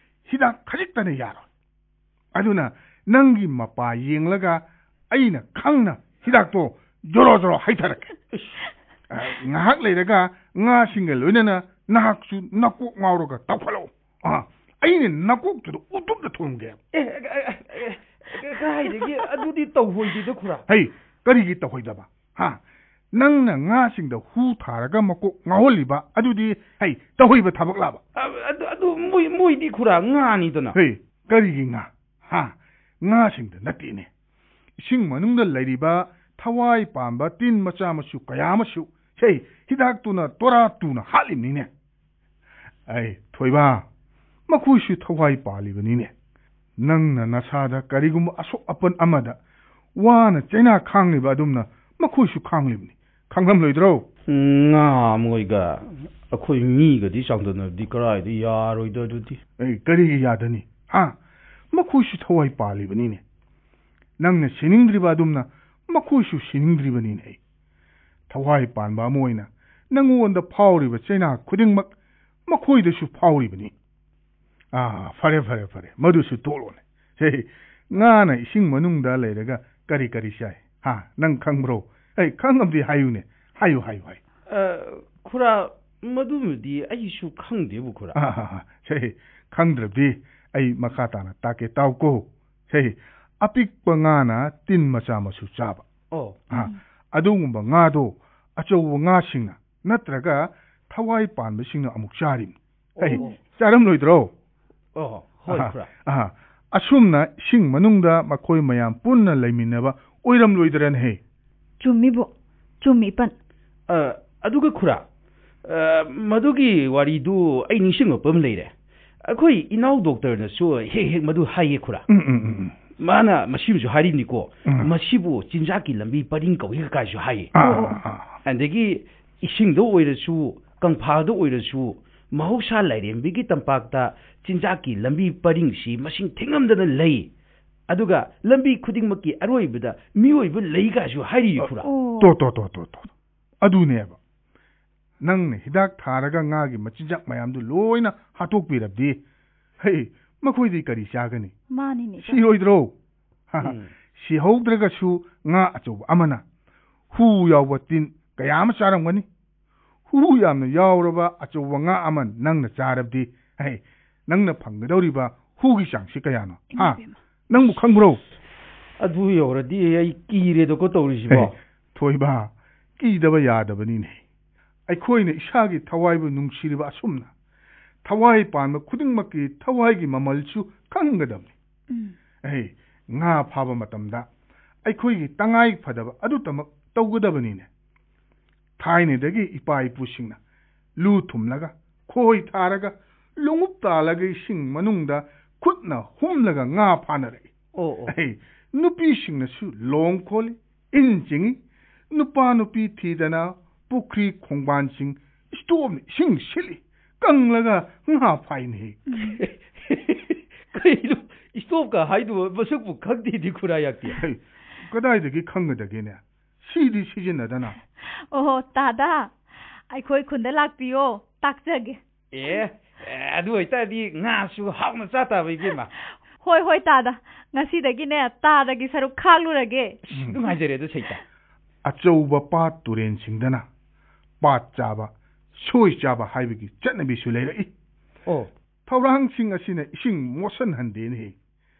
ꯍꯤꯗꯥꯛ ꯈꯖꯤꯛꯇꯅ ꯌꯥꯔꯣꯏ꯫ ꯑꯗꯨꯅ ꯅꯪꯒꯤ ꯃꯄꯥ ꯌꯦꯡꯂꯒ ꯑꯩꯅ ꯈꯪꯅ ꯍꯤꯗꯥꯛꯇꯣ ꯖꯣꯔꯣ ꯖꯣꯔꯣ ꯍꯩꯊꯔꯛꯀꯦ꯫ ꯏꯁ꯫ ꯑ, ꯉꯥꯏꯍꯥꯛ ꯂꯩꯔꯒ ꯉꯥꯁꯤꯡꯒ ꯂꯣꯏꯅꯅ ꯅꯍꯥꯛꯁꯨ ꯅꯀꯣꯛ ꯉꯥꯎꯔꯒ ꯇꯧꯈꯠꯂꯛꯑꯣ꯫ ꯑ, ꯑꯩꯅ ꯅꯀꯣꯛꯇꯨꯗ ꯎꯇꯨꯞꯅ ꯊꯣꯝꯒꯦ꯫ ꯑꯦ, ꯑꯦ, ꯑꯦ, ꯑꯦ, ꯑꯦ, ꯀꯗꯥꯏꯗꯒꯤ? ꯑꯗꯨꯗꯤ ꯇꯧꯍꯣꯏꯗꯦꯗ, ꯈꯨꯔꯥ꯫ ꯍꯩ, ꯀꯔꯤꯒꯤ ꯇꯧꯍꯣꯏꯗꯕ? ꯍꯥ? ꯅꯪꯅ ꯉꯥꯁꯤꯡꯗ ꯍꯨ ꯊꯥꯔꯒ ꯃꯀꯣꯛ ꯉꯥꯎꯍꯜꯂꯤꯕ ꯑꯗꯨꯗꯤ, ꯍꯩ, ꯇꯧꯍꯩꯕ ꯊꯕꯛꯂꯕ? ꯑ-, ꯑꯗꯨ, ꯑꯗꯨ ꯃꯣꯏ, ꯃꯣꯏꯗꯤ, ꯈꯨꯔꯥ, ꯉꯥꯅꯤꯗꯅ꯫ ꯍꯩ, ꯀꯔꯤꯒꯤ ꯉꯥ? ꯍꯥ? ꯉꯥꯁꯤꯡꯗ ꯅꯠꯇꯦꯅꯦ꯫ ꯏꯁꯤꯡ ꯃꯅꯨꯡꯗ ꯂꯩꯔꯤꯕ ꯊꯋꯥꯏ ꯄꯥꯟꯕ ꯇꯤꯟ ꯃꯆꯥ ꯃꯁꯨ ꯀꯌꯥ ꯑꯃꯁꯨ, ꯍꯦ, ꯍꯤꯗꯥꯛꯇꯨꯅ ꯇꯣꯔꯥ ꯇꯨꯅ ꯍꯥꯠꯂꯤꯕꯅꯤꯅꯦ꯫ ꯑꯩ, ꯊꯣꯏꯕ, ꯃꯈꯣꯏꯁꯨ ꯊꯋꯥꯏ ꯄꯥꯜꯂꯤꯕꯅꯤꯅꯦ꯫ ꯅꯪꯅ ꯅꯁꯥꯗ ꯀꯔꯤꯒꯨꯝꯕ ꯑꯁꯣꯛ ꯑꯄꯟ ꯑꯃꯗ ꯋꯥꯅ ꯆꯩꯅꯥ ꯈꯥꯡꯂꯤꯕ ꯑꯗꯨꯝꯅ ꯃꯈꯣꯏꯁꯨ ꯈꯥꯡꯂꯤꯕꯅꯤ꯫ ꯈꯪꯂꯝꯂꯣꯏꯗ꯭ꯔꯣ? ꯉꯥ ꯃꯣꯏꯒ ꯑꯩꯈꯣꯏ ꯃꯤꯒꯗꯤ ꯆꯥꯡꯗꯝꯅꯕꯗꯤ ꯀꯔꯥꯏꯗ ꯌꯥꯔꯣꯏꯗ ꯑꯗꯨꯗꯤ꯫ ꯑꯩ, ꯀꯔꯤꯒꯤ ꯌꯥꯗꯅꯤ? ꯍꯥ? ꯃꯈꯣꯏꯁꯨ ꯊꯋꯥꯏ ꯄꯥꯜꯂꯤꯕꯅꯤꯅꯦ꯫ ꯅꯪꯅ ꯁꯤꯅꯤꯡꯗ꯭ꯔꯤꯕ ꯑꯗꯨꯝꯅ ꯃꯈꯣꯏꯁꯨ ꯁꯤꯅꯤꯡꯗ꯭ꯔꯤꯕꯅꯤꯅꯦ꯫ ꯊꯋꯥꯏ ꯄꯥꯟꯕ ꯑꯃ ꯑꯣꯏꯅ ꯅꯪꯉꯣꯟꯗ ꯐꯥꯎꯔꯤꯕ ꯆꯩꯅꯥ ꯈꯨꯗꯤꯡꯃꯛ ꯃꯈꯣꯏꯗꯁꯨ ꯐꯥꯎꯔꯤꯕꯅꯤ꯫ ꯑꯥ, ꯐꯔꯦ, ꯐꯔꯦ, ꯐꯔꯦ꯫ ꯃꯗꯨꯁꯨ ꯇꯣꯛꯂꯣꯅꯦ꯫ ꯍꯦ, ꯉꯥꯅ ꯏꯁꯤꯡ ꯃꯅꯨꯡꯗ ꯂꯩꯔꯒ ꯀꯔꯤ ꯀꯔꯤ ꯆꯥꯏ? ꯍꯥ, ꯅꯪ ꯈꯪꯕ꯭ꯔꯣ? ꯑꯩ ꯈꯪꯉꯝꯗꯤ ꯍꯥꯏꯌꯨꯅꯦ꯫ ꯍꯥꯏꯌꯨ, ꯍꯥꯏꯌꯨ, ꯍꯥꯏꯌꯨ꯫ ꯑ, ꯈꯨꯔꯥ, ꯃꯗꯨꯃꯗꯤ ꯑꯩꯁꯨ ꯈꯪꯗꯦꯕꯨ, ꯈꯨꯔꯥ꯫ ꯑꯥ, ꯑꯥ, ꯑꯥ, ꯁꯦ, ꯈꯪꯗ꯭ꯔꯕꯗꯤ ꯑꯩ ꯃꯈꯥ ꯇꯥꯅ ꯇꯥꯛꯀꯦ, ꯇꯥꯎꯀꯣ꯫ ꯁꯦ, ꯑꯄꯤꯛꯄ ꯉꯥꯅ ꯇꯤꯟ ꯃꯆꯥ ꯃꯁꯨ ꯆꯥꯕ꯫ ꯑꯣ꯫ ꯑꯥ, ꯎꯝ꯫ ꯑꯗꯨꯒꯨꯝꯕ ꯉꯥꯗꯣ ꯑꯆꯧꯕ ꯉꯥꯁꯤꯡꯅ ꯅꯠꯇ꯭ꯔꯒ ꯊꯋꯥꯏ ꯄꯥꯟꯕꯁꯤꯡꯅ ꯑꯃꯨꯛ ꯆꯥꯔꯤꯕꯅꯤ꯫ ꯍꯩ, ꯑꯣ꯫ ꯆꯥꯔꯝꯂꯣꯏꯗ꯭ꯔꯣ? ꯑꯣ, ꯍꯣꯏ, ꯑꯍꯥ, ꯈꯨꯔꯥ꯫ ꯑꯍꯥ꯫ ꯑꯁꯨꯝꯅ ꯏꯁꯤꯡ ꯃꯅꯨꯡꯗ ꯃꯈꯣꯏ ꯃꯌꯥꯝ ꯄꯨꯟꯅ ꯂꯩꯃꯤꯟꯅꯕ ꯑꯣꯏꯔꯝꯂꯣꯏꯗ꯭ꯔꯅꯦ? ꯆꯨꯝꯃꯤꯕꯨ, ꯆꯨꯝꯃꯤ, ꯏꯄꯟ꯫ ꯑ, ꯑꯗꯨꯒ ꯈꯨꯔꯥ, ꯑ, ꯃꯗꯨꯒꯤ ꯋꯥꯔꯤꯗꯨ ꯑꯩ ꯅꯤꯡꯁꯤꯡꯂꯛꯄ ꯑꯃ ꯂꯩꯔꯦ꯫ ꯑꯩꯈꯣꯏ ꯏꯅꯥꯎ ꯗꯣꯛꯇꯔꯅꯁꯨ ꯍꯦꯛ ꯍꯦꯛ ꯃꯗꯨ ꯍꯥꯏꯌꯦ, ꯈꯨꯔꯥ꯫ ꯎꯝ, ꯎꯝ, ꯎꯝ, ꯎꯝ꯫ ꯃꯥꯅ ꯃꯁꯤꯃꯁꯨ ꯍꯥꯏꯔꯤꯕꯅꯤꯀꯣ, ꯎꯝ꯫ ꯃꯁꯤꯕꯨ ꯆꯤꯟꯖꯥꯛꯀꯤ ꯂꯝꯕꯤ ꯄꯔꯤꯡ ꯀꯧꯏ ꯀꯥꯏꯁꯨ ꯍꯥꯏꯌꯦ꯫ ꯑꯥ, ꯑꯥ, ꯑꯥ꯫ ꯑꯗꯒꯤ ꯏꯁꯤꯡꯗ ꯑꯣꯏꯔꯁꯨ, ꯀꯪꯐꯥꯜꯗ ꯑꯣꯏꯔꯁꯨ, ꯃꯍꯧꯁꯥ ꯂꯥꯏꯔꯦꯝꯕꯤꯒꯤ ꯇꯝꯄꯥꯛꯇ ꯆꯤꯟꯖꯥꯛꯀꯤ ꯂꯝꯕꯤ ꯄꯔꯤꯡꯁꯤ ꯃꯁꯤꯡ ꯊꯤꯉꯝꯗꯅ ꯂꯩ꯫ ꯑꯗꯨꯒ ꯂꯝꯕꯤ ꯈꯨꯗꯤꯡꯃꯛꯀꯤ ꯑꯔꯣꯏꯕꯗ ꯃꯤꯑꯣꯏꯕ ꯂꯩ ꯀꯥꯏꯁꯨ ꯍꯥꯏꯔꯤꯌꯦ, ꯈꯨꯔꯥ꯫ ꯑꯣ꯫ ꯇꯣ, ꯇꯣ, ꯇꯣ, ꯇꯣ, ꯇꯣ꯫ ꯑꯗꯨꯅꯦꯕ꯫ ꯅꯪꯅ ꯍꯤꯗꯥꯛ ꯊꯥꯔꯒ ꯉꯥꯒꯤ ꯃꯆꯤꯟꯖꯥꯛ ꯃꯌꯥꯝꯗꯨ ꯂꯣꯏꯅ ꯍꯥꯠꯇꯣꯛꯄꯤꯔꯕꯗꯤ, ꯍꯩ, ꯃꯈꯣꯏꯗꯤ ꯀꯔꯤ ꯆꯥꯒꯅꯤ? ꯃꯥꯅꯤꯅꯦ, ꯏꯄꯥ꯫ ꯁꯤꯔꯣꯏꯗ꯭ꯔꯣ? ꯎꯝ꯫ ꯁꯤꯍꯧꯗ꯭ꯔꯒꯁꯨ ꯉꯥ ꯑꯆꯧꯕ ꯑꯃꯅ ꯍꯨ ꯌꯥꯎꯕ ꯇꯤꯟ ꯀꯌꯥ ꯑꯃ ꯆꯥꯔꯝꯒꯅꯤ꯫ ꯍꯨ ꯌꯥꯝꯅ ꯌꯥꯎꯔꯕ ꯑꯆꯧꯕ ꯉꯥ ꯑꯃ ꯅꯪꯅ ꯆꯥꯔꯕꯗꯤ, ꯍꯩ, ꯅꯪꯅ ꯐꯪꯒꯗꯧꯔꯤꯕ ꯍꯨꯒꯤ ꯆꯥꯡꯁꯤ ꯀꯌꯥꯅꯣ? ꯍꯥ? ꯏꯃꯥ ꯏꯕꯦꯝꯃ꯫ ꯅꯪꯕꯨ ꯈꯪꯕ꯭ꯔꯣ? ꯑꯗꯨ ꯌꯧꯔꯗꯤ ꯑꯩ ꯀꯤꯔꯦꯗꯀꯣ ꯇꯧꯔꯤꯁꯤꯕꯣ꯫ ꯍꯦ, ꯊꯣꯏꯕ, ꯀꯤꯗꯕ ꯌꯥꯗꯕꯅꯤꯅꯦ꯫ ꯑꯩꯈꯣꯏꯅ ꯏꯁꯥꯒꯤ ꯊꯋꯥꯏꯕꯨ ꯅꯨꯡꯁꯤꯔꯤꯕ ꯑꯁꯨꯝꯅ, ꯊꯋꯥꯏ ꯄꯥꯟꯕ ꯈꯨꯗꯤꯡꯃꯛꯀꯤ ꯊꯋꯥꯏꯒꯤ ꯃꯃꯜꯁꯨ ꯈꯪꯒꯗꯕꯅꯤ꯫ ꯎꯝ꯫ ꯑꯩ ꯉꯥ ꯐꯥꯕ ꯃꯇꯝꯗ ꯑꯩꯈꯣꯏꯒꯤ ꯇꯉꯥꯏ ꯐꯗꯕ ꯑꯗꯨꯇꯃꯛ ꯇꯧꯒꯗꯕꯅꯤꯅꯦ꯫ ꯊꯥꯏꯅꯗꯒꯤ ꯏꯄꯥ ꯏꯄꯨꯁꯤꯡꯅ ꯂꯨ ꯊꯨꯝꯂꯒ, ꯈꯣꯏ ꯊꯥꯔꯒ, ꯂꯣꯡꯎꯞ ꯇꯥꯜꯂꯒ ꯏꯁꯤꯡ ꯃꯅꯨꯡꯗ ꯈꯨꯠꯅ ꯍꯨꯝꯂꯒ ꯉꯥ ꯐꯥꯅꯔꯛꯏ꯫ ꯑꯣ, ꯑꯣ꯫ ꯑꯩ, ꯅꯨꯄꯤꯁꯤꯡꯅꯁꯨ ꯂꯣꯡ ꯈꯣꯜꯂꯤ, ꯏꯟ ꯆꯤꯡꯏ, ꯅꯨꯄꯥ ꯅꯨꯄꯤ ꯊꯤꯗꯅ ꯄꯨꯈ꯭ꯔꯤ ꯈꯣꯡꯕꯥꯟꯁꯤꯡ ꯏꯁꯇꯣꯞꯅ ꯏꯁꯤꯡ ꯁꯤꯠꯂꯤ, ꯀꯪꯂꯒ ꯉꯥ ꯐꯥꯏꯅꯦ꯫ ꯀꯩꯅꯣ, ꯏꯁꯇꯣꯞꯀ ꯍꯥꯏꯗꯨꯕ ꯃꯁꯛꯄꯨ ꯈꯪꯗꯦꯗꯤ, ꯈꯨꯔꯥ ꯌꯥꯛꯇꯤ꯫ ꯍꯩ, ꯀꯗꯥꯏꯗꯒꯤ ꯈꯪꯒꯗꯒꯦꯅꯦ? ꯁꯤꯗꯤ ꯁꯤꯖꯤꯟꯅꯗꯅ꯫ ꯑꯣꯍꯣ, ꯇꯥꯗ, ꯑꯩꯈꯣꯏ ꯈꯨꯟꯗ ꯂꯥꯛꯄꯤꯌꯣ, ꯇꯥꯛꯆꯒꯦ꯫ ꯑꯦ, ꯑꯦ, ꯑꯗꯨ ꯑꯣꯏꯇꯥꯔꯗꯤ ꯉꯥꯁꯨ ꯍꯥꯎꯅ ꯆꯥ ꯇꯥꯕ, ꯏꯕꯦꯝꯃ꯫ ꯍꯣꯏ, ꯍꯣꯏ, ꯇꯥꯗ, ꯉꯁꯤꯗꯒꯤꯅꯦ ꯇꯥꯗꯒꯤ ꯁꯔꯨꯛ ꯈꯥꯛꯂꯨꯔꯒꯦ꯫ ꯑꯁ, ꯎꯝ꯫ ꯅꯨꯡꯉꯥꯏꯖꯔꯦ ꯑꯗꯨ, ꯁꯩꯇ꯫ ꯑꯆꯧꯕ ꯄꯥꯠ ꯇꯨꯔꯦꯟꯁꯤꯡꯗꯅ ꯄꯥꯠ ꯆꯥꯕ, ꯁꯣꯏ ꯆꯥꯕ ꯍꯥꯏꯕꯒꯤ ꯆꯠꯅꯕꯤꯁꯨ ꯂꯩꯔꯛꯏ꯫ ꯑꯣ꯫ ꯊꯧꯔꯥꯡꯁꯤꯡ ꯑꯁꯤꯅ ꯏꯁꯤꯡ ꯃꯣꯠꯁꯤꯟꯍꯟꯗꯦꯅꯦꯍꯦ꯫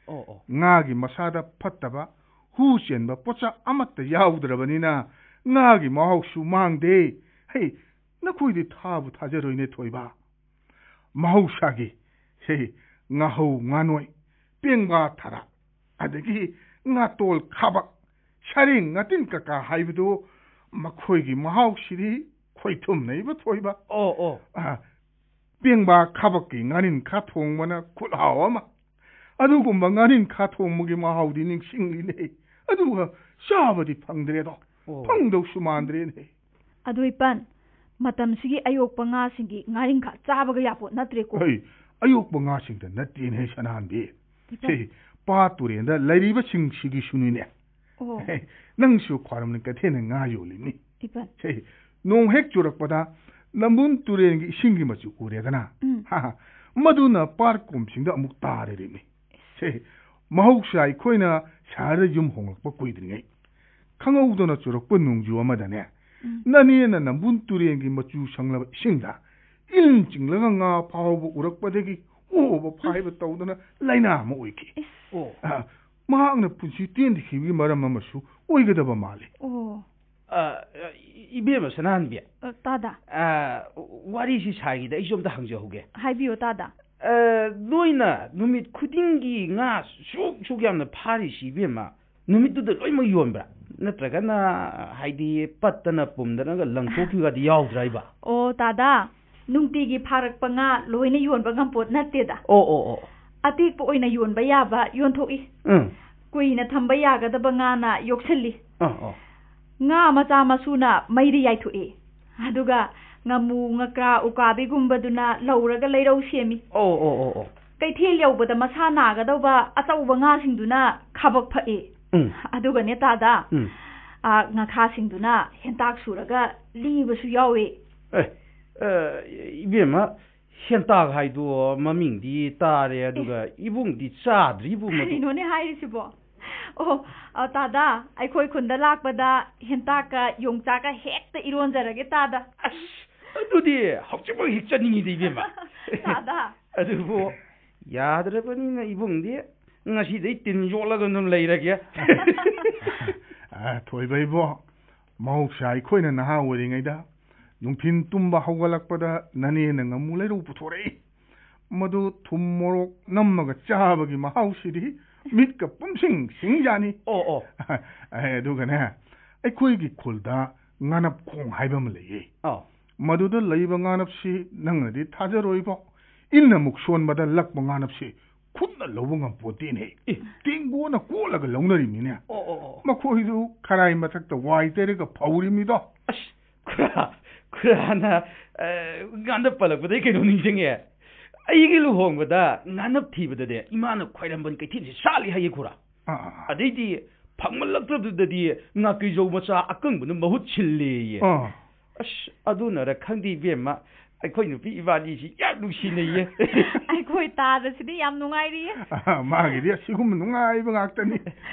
ꯑꯣ, ꯑꯣ꯫ ꯉꯥꯒꯤ ꯃꯁꯥꯗ ꯐꯠꯇꯕ ꯍꯨ ꯆꯦꯟꯕ ꯄꯣꯠꯁꯛ ꯑꯃꯠꯇ ꯌꯥꯎꯗ꯭ꯔꯕꯅꯤꯅ ꯉꯥꯒꯤ ꯃꯍꯥꯎꯁꯨ ꯃꯥꯡꯗꯦ꯫ ꯍꯦ, ꯅꯈꯣꯏꯗꯤ ꯊꯥꯕꯨ ꯊꯥꯖꯔꯣꯏꯅꯦ ꯊꯣꯏꯕ꯫ ꯃꯍꯧꯁꯥꯒꯤ, ꯍꯦ, ꯉꯥꯍꯧ ꯉꯥꯅꯣꯏ, ꯄꯦꯡꯕꯥ ꯊꯔꯥꯛ, ꯑꯗꯒꯤ ꯉꯥꯇꯣꯜ ꯈꯥꯕꯛ, ꯁꯔꯦꯡ ꯉꯥꯇꯤꯟ ꯀꯀꯥ ꯍꯥꯏꯕꯗꯨ ꯃꯈꯣꯏꯒꯤ ꯃꯍꯥꯎꯁꯤꯗꯤ ꯈꯣꯏꯊꯨꯝꯅꯩꯕ ꯊꯣꯏꯕ꯫ ꯑꯣ, ꯑꯣ꯫ ꯑ, ꯄꯦꯡꯕꯥ ꯈꯥꯕꯛꯀꯤ ꯉꯥꯔꯤꯟꯈꯥ ꯊꯣꯡꯕꯅ ꯈꯨꯠꯍꯥꯎ ꯑꯃ꯫ ꯑꯗꯨꯒꯨꯝꯕ ꯉꯥꯔꯤꯟꯈꯥ ꯊꯣꯡꯕꯒꯤ ꯃꯍꯥꯎꯗꯤ ꯅꯤꯡꯁꯤꯡꯂꯤꯅꯦ꯫ ꯑꯗꯨꯒ ꯆꯥꯕꯗꯤ ꯐꯪꯗ꯭ꯔꯦꯗꯣ꯫ ꯑꯣ꯫ ꯐꯪꯗꯧꯁꯨ ꯃꯥꯟꯗ꯭ꯔꯦꯅꯦ꯫ ꯑꯗꯨ ꯏꯄꯟ, ꯃꯇꯝꯁꯤꯒꯤ ꯑꯌꯣꯛꯄ ꯉꯥꯁꯤꯡꯒꯤ ꯉꯥꯔꯤꯟꯈꯥ ꯆꯥꯕꯒ ꯌꯥꯄꯣꯠ ꯅꯠꯇ꯭ꯔꯦꯀꯣ꯫ ꯍꯩ, ꯑꯌꯣꯛꯄ ꯉꯥꯁꯤꯡꯗ ꯅꯠꯇꯦꯅꯦ ꯁꯅꯥꯍꯟꯕꯤ꯫ ꯏꯄꯟ꯫ ꯍꯦ, ꯄꯥꯠ ꯇꯨꯔꯦꯟꯗ ꯂꯩꯔꯤꯕꯁꯤꯡꯁꯤꯒꯤꯁꯨꯅꯤꯅꯦ꯫ ꯑꯣ꯫ ꯍꯦ, ꯅꯪꯁꯨ ꯈ꯭ꯋꯥꯏꯔꯝꯂꯦꯟ ꯀꯩꯊꯦꯜꯅ ꯉꯥ ꯌꯣꯜꯂꯤꯕꯅꯤ꯫ ꯏꯄꯟ꯫ ꯍꯦ, ꯅꯣꯡ ꯍꯦꯛ ꯆꯨꯔꯛꯄꯗ ꯅꯝꯕꯨꯜ ꯇꯨꯔꯦꯜꯒꯤ ꯏꯁꯤꯡꯒꯤ ꯃꯆꯨ ꯎꯔꯦꯗꯅ? ꯎꯝ꯫ ꯍꯥ, ꯍꯥ꯫ ꯃꯗꯨꯅ ꯄꯥꯠ ꯀꯣꯝꯁꯤꯡꯗ ꯑꯃꯨꯛ ꯇꯥꯔꯤꯕꯅꯤ꯫ ꯁꯦ, ꯃꯍꯧꯁꯥ ꯑꯩꯈꯣꯏꯅ ꯁꯍꯔꯗ ꯌꯨꯝ ꯍꯣꯡꯂꯛꯄ ꯀꯨꯏꯗ꯭ꯔꯤꯉꯩ, ꯈꯪꯍꯧꯗꯅ ꯆꯨꯔꯛꯄ ꯅꯣꯡꯖꯨ ꯑꯃꯗꯅꯦ, ꯎꯝ꯫ ꯅꯅꯦꯅ ꯅꯝꯕꯨꯜ ꯇꯨꯔꯦꯜꯒꯤ ꯃꯆꯨ ꯁꯪꯂꯕ ꯏꯁꯤꯡꯗ ꯏꯟ ꯆꯤꯡꯂꯒ ꯉꯥ ꯐꯥꯍꯧꯕ ꯎꯔꯛꯄꯗꯒꯤ ꯑꯣꯕ ꯐꯥꯏꯕ ꯇꯧꯗꯅ ꯂꯥꯏꯅꯥ ꯑꯃ ꯑꯣꯏꯈꯤ꯫ ꯏꯁ꯫ ꯑꯣ꯫ ꯑ, ꯃꯍꯥꯛꯅ ꯄꯨꯟꯁꯤ ꯇꯦꯟꯈꯤꯕꯒꯤ ꯃꯔꯝ ꯑꯃꯁꯨ ꯑꯣꯏꯒꯗꯕ ꯃꯥꯜꯂꯤ꯫ ꯑꯣ꯫ ꯑ, ꯏ-, ꯏꯕꯦꯝꯃ ꯁꯅꯥꯍꯟꯕꯤ꯫ ꯑ, ꯇꯥꯗ꯫ ꯑ, ꯋꯥꯔꯤꯁꯤ ꯁꯥꯏꯉꯩꯗ ꯑꯩꯁꯨ ꯑꯝꯇ ꯍꯪꯖꯍꯧꯒꯦ꯫ ꯍꯥꯏꯕꯤꯌꯨ, ꯇꯥꯗ꯫ ꯑ, ꯅꯣꯏꯅ ꯅꯨꯃꯤꯠ ꯈꯨꯗꯤꯡꯒꯤ ꯉꯥ ꯁꯨꯛ, ꯁꯨꯛ ꯌꯥꯝꯅ ꯐꯥꯔꯤꯁꯤ, ꯏꯕꯦꯝꯃ, ꯅꯨꯃꯤꯠꯇꯨꯗ ꯂꯣꯏꯅꯃꯛ ꯌꯣꯟꯕ꯭ꯔꯥ? ꯅꯠꯇ꯭ꯔꯒꯅ, ꯍꯥꯏꯗꯤ, ꯄꯠꯇꯅ ꯄꯨꯝꯗꯅꯒ ꯂꯪꯊꯣꯛꯈꯤꯕꯒꯗꯤ ꯌꯥꯎꯗ꯭ꯔꯥ ꯍꯥꯏꯕ? ꯑꯣ, ꯇꯥꯗ, ꯅꯨꯡꯇꯤꯒꯤ ꯐꯥꯔꯛꯄ ꯉꯥ ꯂꯣꯏꯅ ꯌꯣꯟꯕ ꯉꯝꯄꯣꯠ ꯅꯠꯇꯦꯗ꯫ ꯑꯣ, ꯑꯣ, ꯑꯣ꯫ ꯑꯇꯦꯛꯄ ꯑꯣꯏꯅ ꯌꯣꯟꯕ ꯌꯥꯕ ꯌꯣꯟꯊꯣꯛꯏ꯫ ꯎꯝ꯫ ꯀꯨꯏꯅ ꯊꯝꯕ ꯌꯥꯒꯗꯕ ꯉꯥꯅ ꯌꯣꯛꯁꯜꯂꯤ꯫ ꯑꯥ, ꯑꯣ꯫ ꯉꯥ ꯃꯆꯥ ꯃꯁꯨꯅ ꯃꯩꯗ ꯌꯥꯏꯊꯣꯛꯏ꯫ ꯑꯗꯨꯒ ꯉꯥꯃꯨ, ꯉꯀ꯭ꯔꯥ, ꯎꯀꯥꯕꯤꯒꯨꯝꯕꯗꯨꯅ ꯂꯧꯔꯒ ꯂꯩꯔꯧ ꯁꯦꯝꯃꯤ꯫ ꯑꯣ, ꯑꯣ, ꯑꯣ, ꯑꯣ꯫ ꯀꯩꯊꯦꯜ ꯌꯧꯕꯗ ꯃꯁꯥ ꯅꯥꯒꯗꯧꯕ ꯑꯆꯧꯕ ꯉꯥꯁꯤꯡꯗꯨꯅ ꯈꯥꯕꯛ ꯐꯛꯏ꯫ ꯎꯝ꯫ ꯑꯗꯨꯒꯅꯦ ꯇꯥꯗ, ꯎꯝ꯫ ꯑꯥ, ꯉꯥꯈꯥꯁꯤꯡꯗꯨꯅ ꯍꯦꯟꯇꯥꯛ ꯁꯨꯔꯒ ꯂꯤꯕꯁꯨ ꯌꯥꯎꯏ꯫ ꯑꯦ, ꯑ, ꯏꯕꯦꯝꯃ, ꯍꯦꯟꯇꯥꯛ ꯍꯥꯏꯗꯣ ꯃꯃꯤꯡꯗꯤ ꯇꯥꯔꯦ, ꯑꯗꯨꯒ ꯑꯦ꯫ ꯏꯕꯨꯡꯗꯤ ꯆꯥꯗ꯭ꯔꯤꯕꯨ ꯃꯗꯨ꯫ ꯀꯔꯤꯅꯣꯅꯦ ꯍꯥꯏꯔꯤꯁꯤꯕꯣ? ꯑꯣ, ꯑ, ꯇꯥꯗ, ꯑꯩꯈꯣꯏ ꯈꯨꯟꯗ ꯂꯥꯛꯄꯗ ꯍꯦꯟꯇꯥꯛꯀ ꯌꯣꯡꯆꯥꯛꯀ ꯍꯦꯛꯇ ꯏꯔꯣꯟꯖꯔꯒꯦ ꯇꯥꯗ꯫ ꯑꯁ, ꯑꯗꯨꯗꯤ ꯍꯧꯖꯤꯛꯃꯛ ꯍꯦꯛ ꯆꯠꯅꯤꯡꯉꯤꯗ, ꯏꯕꯦꯝꯃ꯫ ꯇꯥꯗ꯫ ꯑꯗꯨꯕꯨ ꯌꯥꯗ꯭ꯔꯕꯅꯤꯅ ꯏꯕꯨꯡꯗꯤ ꯉꯁꯤꯗꯩ ꯇꯤꯟ ꯌꯣꯠꯂꯒ ꯑꯗꯨꯝ ꯂꯩꯔꯒꯦ꯫ ꯑ, ꯊꯣꯏꯕ ꯏꯕꯣ, ꯃꯍꯧꯁꯥ ꯑꯩꯈꯣꯏꯅ ꯅꯍꯥ ꯑꯣꯏꯔꯤꯉꯩꯗ ꯅꯨꯡꯊꯤꯟ ꯇꯨꯝꯕ ꯍꯧꯒꯠꯂꯛꯄꯗ ꯅꯅꯦꯅ ꯉꯥꯃꯨ ꯂꯩꯔꯧ ꯄꯨꯊꯣꯔꯛꯏ꯫ ꯃꯗꯨ ꯊꯨꯝ ꯃꯣꯔꯣꯛ ꯅꯝꯃꯒ ꯆꯥꯕꯒꯤ ꯃꯍꯥꯎꯁꯤꯗꯤ ꯃꯤꯠꯀ ꯄꯨꯝꯁꯤꯡ ꯁꯤꯡꯖꯥꯅꯤ꯫ ꯑꯣ, ꯑꯣ꯫ ꯑꯦ, ꯑꯗꯨꯒꯅꯦ, ꯑꯩꯈꯣꯏꯒꯤ ꯈꯨꯜꯗ ꯉꯥꯅꯞ ꯈꯣꯡ ꯍꯥꯏꯕ ꯑꯃ ꯂꯩꯌꯦ꯫ ꯑꯣ꯫ ꯃꯗꯨꯗ ꯂꯩꯕ ꯉꯥꯅꯞꯁꯤ ꯅꯪꯅꯗꯤ ꯊꯥꯖꯔꯣꯏꯕꯣ꯫ ꯏꯟꯅ ꯑꯃꯨꯛ ꯁꯣꯟꯕꯗ ꯂꯛꯄ ꯉꯥꯅꯞꯁꯤ ꯈꯨꯠꯅ ꯂꯧꯕ ꯉꯝꯄꯣꯠꯇꯦꯅꯦ꯫ ꯑꯦ꯫ ꯇꯦꯡꯒꯣꯅ ꯀꯣꯠꯂꯒ ꯂꯧꯅꯔꯤꯕꯅꯤꯅꯦ꯫ ꯑꯣ, ꯑꯣ, ꯑꯣ꯫ ꯃꯈꯣꯏꯗꯨ ꯈꯔꯥꯏ ꯃꯊꯛꯇ ꯋꯥꯏ ꯇꯩꯔꯒ ꯐꯧꯔꯤꯕꯅꯤꯗꯣ꯫ ꯑꯁ, ꯈꯨꯔꯥ, ꯈꯨꯔꯥꯅ, ꯑ, ꯉꯥꯅꯞ ꯄꯜꯂꯛꯄꯗꯩ ꯀꯩꯅꯣ ꯅꯤꯡꯁꯤꯡꯉꯦ꯫ ꯑꯩꯒꯤ ꯂꯨꯍꯣꯡꯕꯗ ꯉꯥꯅꯞ ꯊꯤꯕꯗꯅꯦ, ꯏꯃꯥꯅ ꯈ꯭ꯋꯥꯏꯔꯝꯕꯟ ꯀꯩꯊꯦꯜꯁꯦ ꯁꯥꯠꯂꯤ ꯍꯥꯏꯌꯦ, ꯈꯨꯔꯥ꯫ ꯑꯥ, ꯑꯥ, ꯑꯥ꯫ ꯑꯗꯩꯗꯤ ꯐꯪꯃꯜꯂꯛꯇ꯭ꯔꯗꯨꯗꯗꯤ ꯉꯥꯀꯤꯖꯧ ꯃꯆꯥ ꯑꯀꯪꯕꯅ ꯃꯍꯨꯠ ꯁꯤꯜꯂꯦꯌꯦ꯫ ꯑꯥ꯫ ꯑꯁ, ꯑꯗꯨꯅꯔ ꯈꯪꯗꯦ, ꯏꯕꯦꯝꯃ, ꯑꯩꯈꯣꯏ ꯅꯨꯄꯤ ꯏꯕꯥꯅꯤꯁꯤ ꯌꯥꯝ ꯅꯨꯡꯁꯤꯅꯩꯌꯦ꯫ ꯑꯩꯈꯣꯏ ꯇꯥꯗꯁꯤꯗꯤ ꯌꯥꯝ ꯅꯨꯡꯉꯥꯏꯔꯤꯌꯦ꯫ ꯑꯥ, ꯃꯥꯒꯤꯗꯤ ꯑꯁꯤꯒꯨꯝꯕ ꯅꯨꯡꯉꯥꯏꯕ ꯉꯥꯛꯇꯅꯤ꯫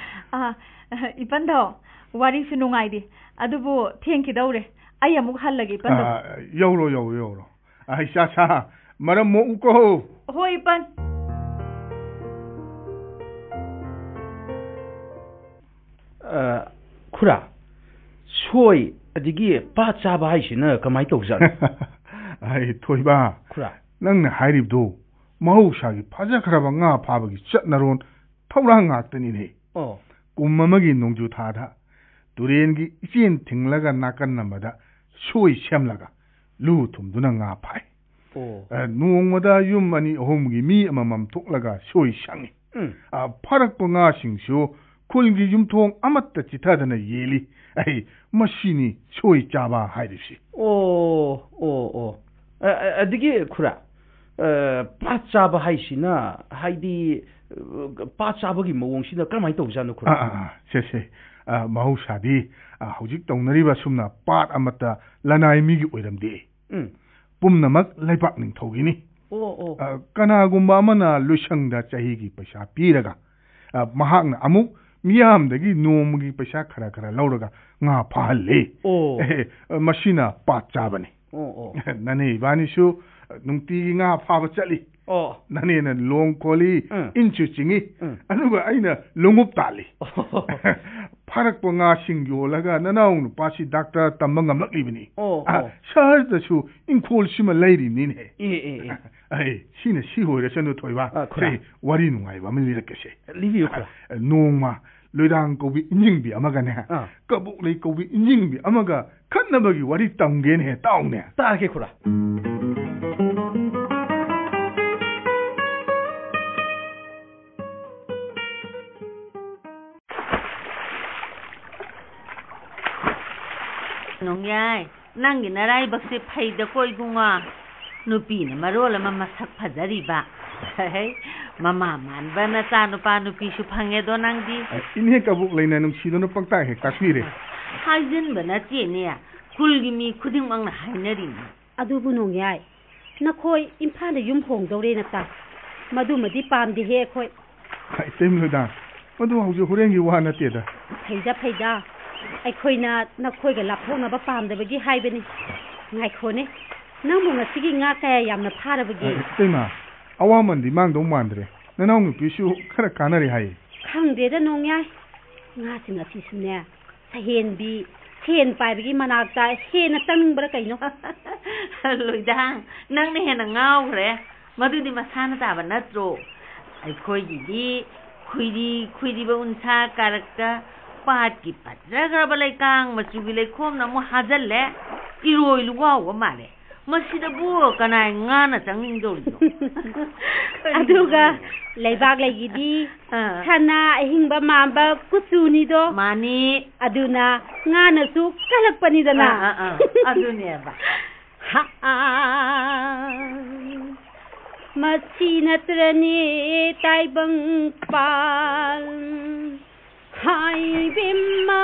ꯑꯥ, ꯏꯄꯟꯗꯧ, ꯋꯥꯔꯤꯁꯨ ꯅꯨꯡꯉꯥꯏꯔꯤ, ꯑꯗꯨꯕꯨ ꯊꯦꯡꯈꯤꯗꯧꯔꯦ꯫ ꯑꯩ ꯑꯃꯨꯛ ꯍꯜꯂꯒꯦ, ꯏꯄꯟꯗꯧ꯫ ꯑꯥ, ꯌꯧꯔꯣ, ꯌꯧꯔꯣ, ꯌꯧꯔꯣ꯫ ꯑꯥ, ꯏꯆꯥ ꯁꯥ, ꯃꯔꯝ ꯃꯣꯛꯎꯀꯣ꯫ ꯍꯣꯏ, ꯏꯄꯟ꯫ ꯑ, ꯈꯨꯔꯥ, ꯁꯣꯏ ꯑꯗꯒꯤ ꯄꯥꯠ ꯆꯥꯕ ꯍꯥꯏꯁꯤꯅ ꯀꯃꯥꯏ ꯇꯧꯖꯥꯠꯅꯣ? ꯑꯩ ꯊꯣꯏꯕ, ꯈꯨꯔꯥ꯫ ꯅꯪꯅ ꯍꯥꯏꯔꯤꯕꯗꯨ ꯃꯍꯧꯁꯥꯒꯤ ꯐꯖꯈ꯭ꯔꯕ ꯉꯥ ꯐꯥꯕꯒꯤ ꯆꯠꯅꯔꯣꯟ ꯊꯧꯔꯥꯡ ꯉꯥꯛꯇꯅꯤꯅꯦ꯫ ꯑꯣ꯫ ꯀꯨꯝ ꯑꯃꯒꯤ ꯅꯣꯡꯖꯨ ꯊꯥꯗ ꯇꯨꯔꯦꯟꯒꯤ ꯏꯆꯦꯟ ꯊꯤꯡꯂꯒ ꯅꯥꯀꯟ ꯑꯃꯗ ꯁꯣꯏ ꯁꯦꯝꯂꯒ ꯂꯨ ꯊꯨꯝꯗꯨꯅ ꯉꯥ ꯐꯥꯏ꯫ ꯑꯣ꯫ ꯑ, ꯅꯣꯡꯃꯗ ꯌꯨꯝ ꯑꯅꯤ ꯑꯍꯨꯝꯒꯤ ꯃꯤ ꯑꯃꯃꯝ ꯊꯣꯛꯂꯒ ꯁꯣꯏ ꯁꯪꯉꯤ꯫ ꯎꯝ꯫ ꯑ, ꯐꯥꯔꯛꯄ ꯉꯥꯁꯤꯡꯁꯨ ꯈꯨꯜꯒꯤ ꯌꯨꯝꯊꯣꯡ ꯑꯃꯠꯇ ꯆꯤꯊꯗꯅ ꯌꯦꯜꯂꯤ꯫ ꯑꯩ, ꯃꯁꯤꯅꯤ ꯁꯣꯏ ꯆꯥꯕ ꯍꯥꯏꯔꯤꯕꯁꯤ꯫ ꯑꯣ, ꯑꯣ, ꯑꯣ꯫ ꯑ, ꯑ, ꯑꯗꯒꯤ ꯈꯨꯔꯥ, ꯑ, ꯄꯥꯠ ꯆꯥꯕ ꯍꯥꯏꯁꯤꯅ, ꯍꯥꯏꯗꯤ, ꯑ, ꯄꯥꯠ ꯆꯥꯕꯒꯤ ꯃꯑꯣꯡꯁꯤꯅ ꯀꯔꯝꯍꯥꯏꯅ ꯇꯧꯖꯥꯠꯅꯣ, ꯈꯨꯔꯥ? ꯑꯥ, ꯑꯥ, ꯑꯥ, ꯁꯦ, ꯁꯦ꯫ ꯑ, ꯃꯍꯧꯁꯥꯗꯤ, ꯑ, ꯍꯧꯖꯤꯛ ꯇꯧꯅꯔꯤꯕ ꯑꯁꯨꯝꯅ ꯄꯥꯠ ꯑꯃꯠꯇ ꯂꯅꯥꯏ ꯃꯤꯒꯤ ꯑꯣꯏꯔꯝꯗꯦ꯫ ꯎꯝ꯫ ꯄꯨꯝꯅꯃꯛ ꯂꯩꯕꯥꯛ ꯅꯤꯡꯊꯧꯒꯤꯅꯤ꯫ ꯑꯣ, ꯑꯣ꯫ ꯑ, ꯀꯅꯥꯒꯨꯝꯕ ꯑꯃꯅ ꯂꯣꯏꯁꯪꯗ ꯆꯍꯤꯒꯤ ꯄꯩꯁꯥ ꯄꯤꯔꯒ, ꯑ, ꯃꯍꯥꯛꯅ ꯑꯃꯨꯛ ꯃꯤꯌꯥꯝꯗꯒꯤ ꯅꯣꯡꯃꯒꯤ ꯄꯩꯁꯥ ꯈꯔ ꯈꯔ ꯂꯧꯔꯒ ꯉꯥ ꯐꯥꯍꯜꯂꯤ꯫ ꯑꯣ꯫ ꯑꯦ, ꯃꯁꯤꯅ ꯄꯥꯠ ꯆꯥꯕꯅꯤ꯫ ꯑꯣ, ꯑꯣ꯫ ꯅꯅꯦ ꯏꯕꯥꯅꯤꯁꯨ ꯅꯨꯡꯇꯤꯒꯤ ꯉꯥ ꯐꯥꯕ ꯆꯠꯂꯤ꯫ ꯑꯣ꯫ ꯅꯅꯦꯅ ꯂꯣꯡ ꯀꯣꯜꯂꯤ, ꯎꯝ꯫ ꯏꯟꯁꯨ ꯆꯤꯡꯏ, ꯎꯝ꯫ ꯑꯗꯨꯒ ꯑꯩꯅ ꯂꯣꯡꯎꯞ ꯇꯥꯜꯂꯤ꯫ ꯑꯣ꯫ ꯐꯥꯔꯛꯄ ꯉꯥꯁꯤꯡ ꯌꯣꯜꯂꯒ ꯅꯅꯥꯎ ꯅꯨꯄꯥꯁꯤ ꯗꯥꯛꯇꯔ ꯇꯝꯕ ꯉꯝꯂꯛꯂꯤꯕꯅꯤ꯫ ꯑꯣ, ꯑ, ꯑꯣ꯫ ꯁꯍꯔꯗꯁꯨ ꯏꯪꯈꯣꯜꯁꯤꯃ ꯂꯩꯔꯤꯕꯅꯤꯅꯦ꯫ ꯑꯦ, ꯑꯦ, ꯑꯦ꯫ ꯑꯩ, ꯁꯤꯅ ꯁꯤ ꯑꯣꯏꯔꯁꯅꯨ ꯊꯣꯏꯕ꯫ ꯑ, ꯈꯨꯔꯥ꯫ ꯑꯩ ꯋꯥꯔꯤ ꯅꯨꯡꯉꯥꯏꯕ ꯑꯃ ꯂꯤꯔꯛꯀꯦꯁꯦ꯫ ꯂꯤꯕꯤꯌꯨ, ꯈꯨꯔꯥ꯫ ꯑ, ꯅꯣꯡꯃ ꯂꯣꯏꯔꯥꯡ ꯀꯧꯕꯤ ꯏꯟꯖꯤꯡꯕꯤ ꯑꯃꯒꯅꯦ, ꯑꯥ꯫ ꯀꯕꯣꯛꯂꯩ ꯀꯧꯕꯤ ꯏꯟꯖꯤꯡꯕꯤ ꯑꯃꯒ ꯈꯠꯅꯕꯒꯤ ꯋꯥꯔꯤ ꯇꯝꯒꯦꯅꯦꯍꯦ, ꯇꯥꯎꯅꯦ꯫ ꯇꯥꯒꯦ, ꯈꯨꯔꯥ꯫ ꯅꯣꯡꯌꯥꯏ, ꯅꯪꯒꯤ ꯅꯔꯥꯏꯕꯛꯁꯦ ꯐꯩꯗꯀꯣ ꯏꯕꯨꯡꯉꯣ꯫ ꯅꯨꯄꯤꯅ ꯃꯔꯣꯜ ꯑꯃ ꯃꯁꯛ ꯐꯖꯔꯤꯕ꯫ ꯍꯩ, ꯃꯃꯥ ꯃꯥꯟꯕ ꯅꯆꯥ ꯅꯨꯄꯥ ꯅꯨꯄꯤꯁꯨ ꯐꯪꯉꯦꯗꯣ ꯅꯪꯗꯤ꯫ ꯑ, ꯏꯅꯦ ꯀꯕꯣꯛꯂꯩꯅ ꯅꯨꯡꯁꯤꯗꯨꯅ ꯄꯪꯇꯥꯛ ꯍꯦꯛ ꯇꯥꯛꯄꯤꯔꯦ꯫ ꯍꯥꯏꯖꯤꯟꯕ ꯅꯠꯇꯦꯅꯦ, ꯈꯨꯜꯒꯤ ꯃꯤ ꯈꯨꯗꯤꯡꯃꯛꯅ ꯍꯥꯏꯅꯔꯤꯅꯤ꯫ ꯑꯗꯨꯕꯨ ꯅꯣꯡꯌꯥꯏ, ꯅꯈꯣꯏ ꯏꯝꯐꯥꯜꯗ ꯌꯨꯝ ꯍꯣꯡꯗꯧꯔꯦꯅ ꯇꯥꯏ꯫ ꯃꯗꯨꯃꯗꯤ ꯄꯥꯝꯗꯦꯍꯦ ꯑꯩꯈꯣꯏ꯫ ꯏꯇꯩꯃ ꯂꯣꯏꯗꯥ, ꯃꯗꯨ ꯍꯧꯖꯤꯛ ꯍꯣꯔꯦꯟꯒꯤ ꯋꯥ ꯅꯠꯇꯦꯗ꯫ ꯐꯩꯗ, ꯐꯩꯗ꯫ ꯑꯩꯈꯣꯏꯅ ꯅꯈꯣꯏꯒ ꯂꯥꯞꯊꯣꯛꯅꯕ ꯄꯥꯝꯗꯕꯒꯤ ꯍꯥꯏꯕꯅꯤ꯫ ꯉꯥꯏꯈꯣꯅꯦ, ꯅꯪꯕꯨ ꯉꯁꯤꯒꯤ ꯉꯥ ꯀꯌꯥ ꯌꯥꯝꯅ ꯐꯥꯔꯕꯒꯦ? ꯑ, ꯏꯇꯩꯃ, ꯑꯋꯥꯃꯟꯗꯤ ꯃꯥꯡꯗꯧ ꯃꯥꯟꯗ꯭ꯔꯦ꯫ ꯅꯅꯥꯎ ꯅꯨꯄꯤꯁꯨ ꯈꯔ ꯀꯥꯟꯅꯔꯦ ꯍꯥꯏꯌꯦ꯫ ꯈꯪꯗꯦꯗ ꯅꯣꯡꯌꯥꯏ, ꯉꯥꯁꯤꯡ ꯑꯁꯤꯁꯨꯅꯦ, ꯁꯍꯦꯟꯕꯤ, ꯁꯦꯟ ꯄꯥꯏꯕꯒꯤ ꯃꯅꯥꯛꯇ ꯍꯦꯟꯅ ꯆꯪꯅꯤꯡꯕ꯭ꯔꯥ ꯀꯩꯅꯣ? ꯂꯣꯏꯗꯥ, ꯅꯪꯅ ꯍꯦꯟꯅ ꯉꯥꯎꯈ꯭ꯔꯦ꯫ ꯃꯗꯨꯗꯤ ꯃꯁꯥꯅ ꯇꯥꯕ ꯅꯠꯇ꯭ꯔꯣ? ꯑꯩꯈꯣꯏꯒꯤꯗꯤ ꯈꯨꯏꯔꯤ ꯈꯨꯏꯔꯤꯕ ꯎꯟꯁꯥ ꯀꯥꯔꯛꯇ ꯄꯥꯠꯀꯤ ꯄꯠꯖꯈ꯭ꯔꯕ ꯂꯩꯀꯥꯡ ꯃꯆꯨꯒꯤ ꯂꯩꯈꯣꯝꯅ ꯑꯃꯨꯛ ꯍꯥꯖꯜꯂꯦ꯫ ꯏꯔꯣꯏ ꯂꯨꯋꯥꯎꯕ ꯃꯥꯜꯂꯦ꯫ ꯃꯁꯤꯗꯕꯨ ꯀꯅꯥꯏ ꯉꯥꯅ ꯆꯪꯅꯤꯡꯗꯧꯔꯤꯅꯣ? ꯑꯗꯨꯒ ꯂꯩꯕꯥꯛ ꯂꯩꯒꯤꯗꯤ ꯑꯥ꯫ ꯁꯅꯥ ꯑꯍꯤꯡꯕ ꯃꯥꯟꯕ ꯀꯨꯆꯨꯅꯤꯗꯣ꯫ ꯃꯥꯅꯤ꯫ ꯑꯗꯨꯅ ꯉꯥꯅꯁꯨ ꯀꯜꯂꯛꯄꯅꯤꯗꯅ꯫ ꯑꯥ, ꯑꯥ, ꯑꯥ꯫ ꯑꯗꯨꯅꯦꯕ꯫ ꯍꯥ, ꯑꯥ꯫ ꯃꯁꯤ ꯅꯠꯇ꯭ꯔꯅꯦ ꯇꯥꯏꯕꯪꯄꯥꯟ꯫ ꯍꯥꯏꯕꯦꯝꯃ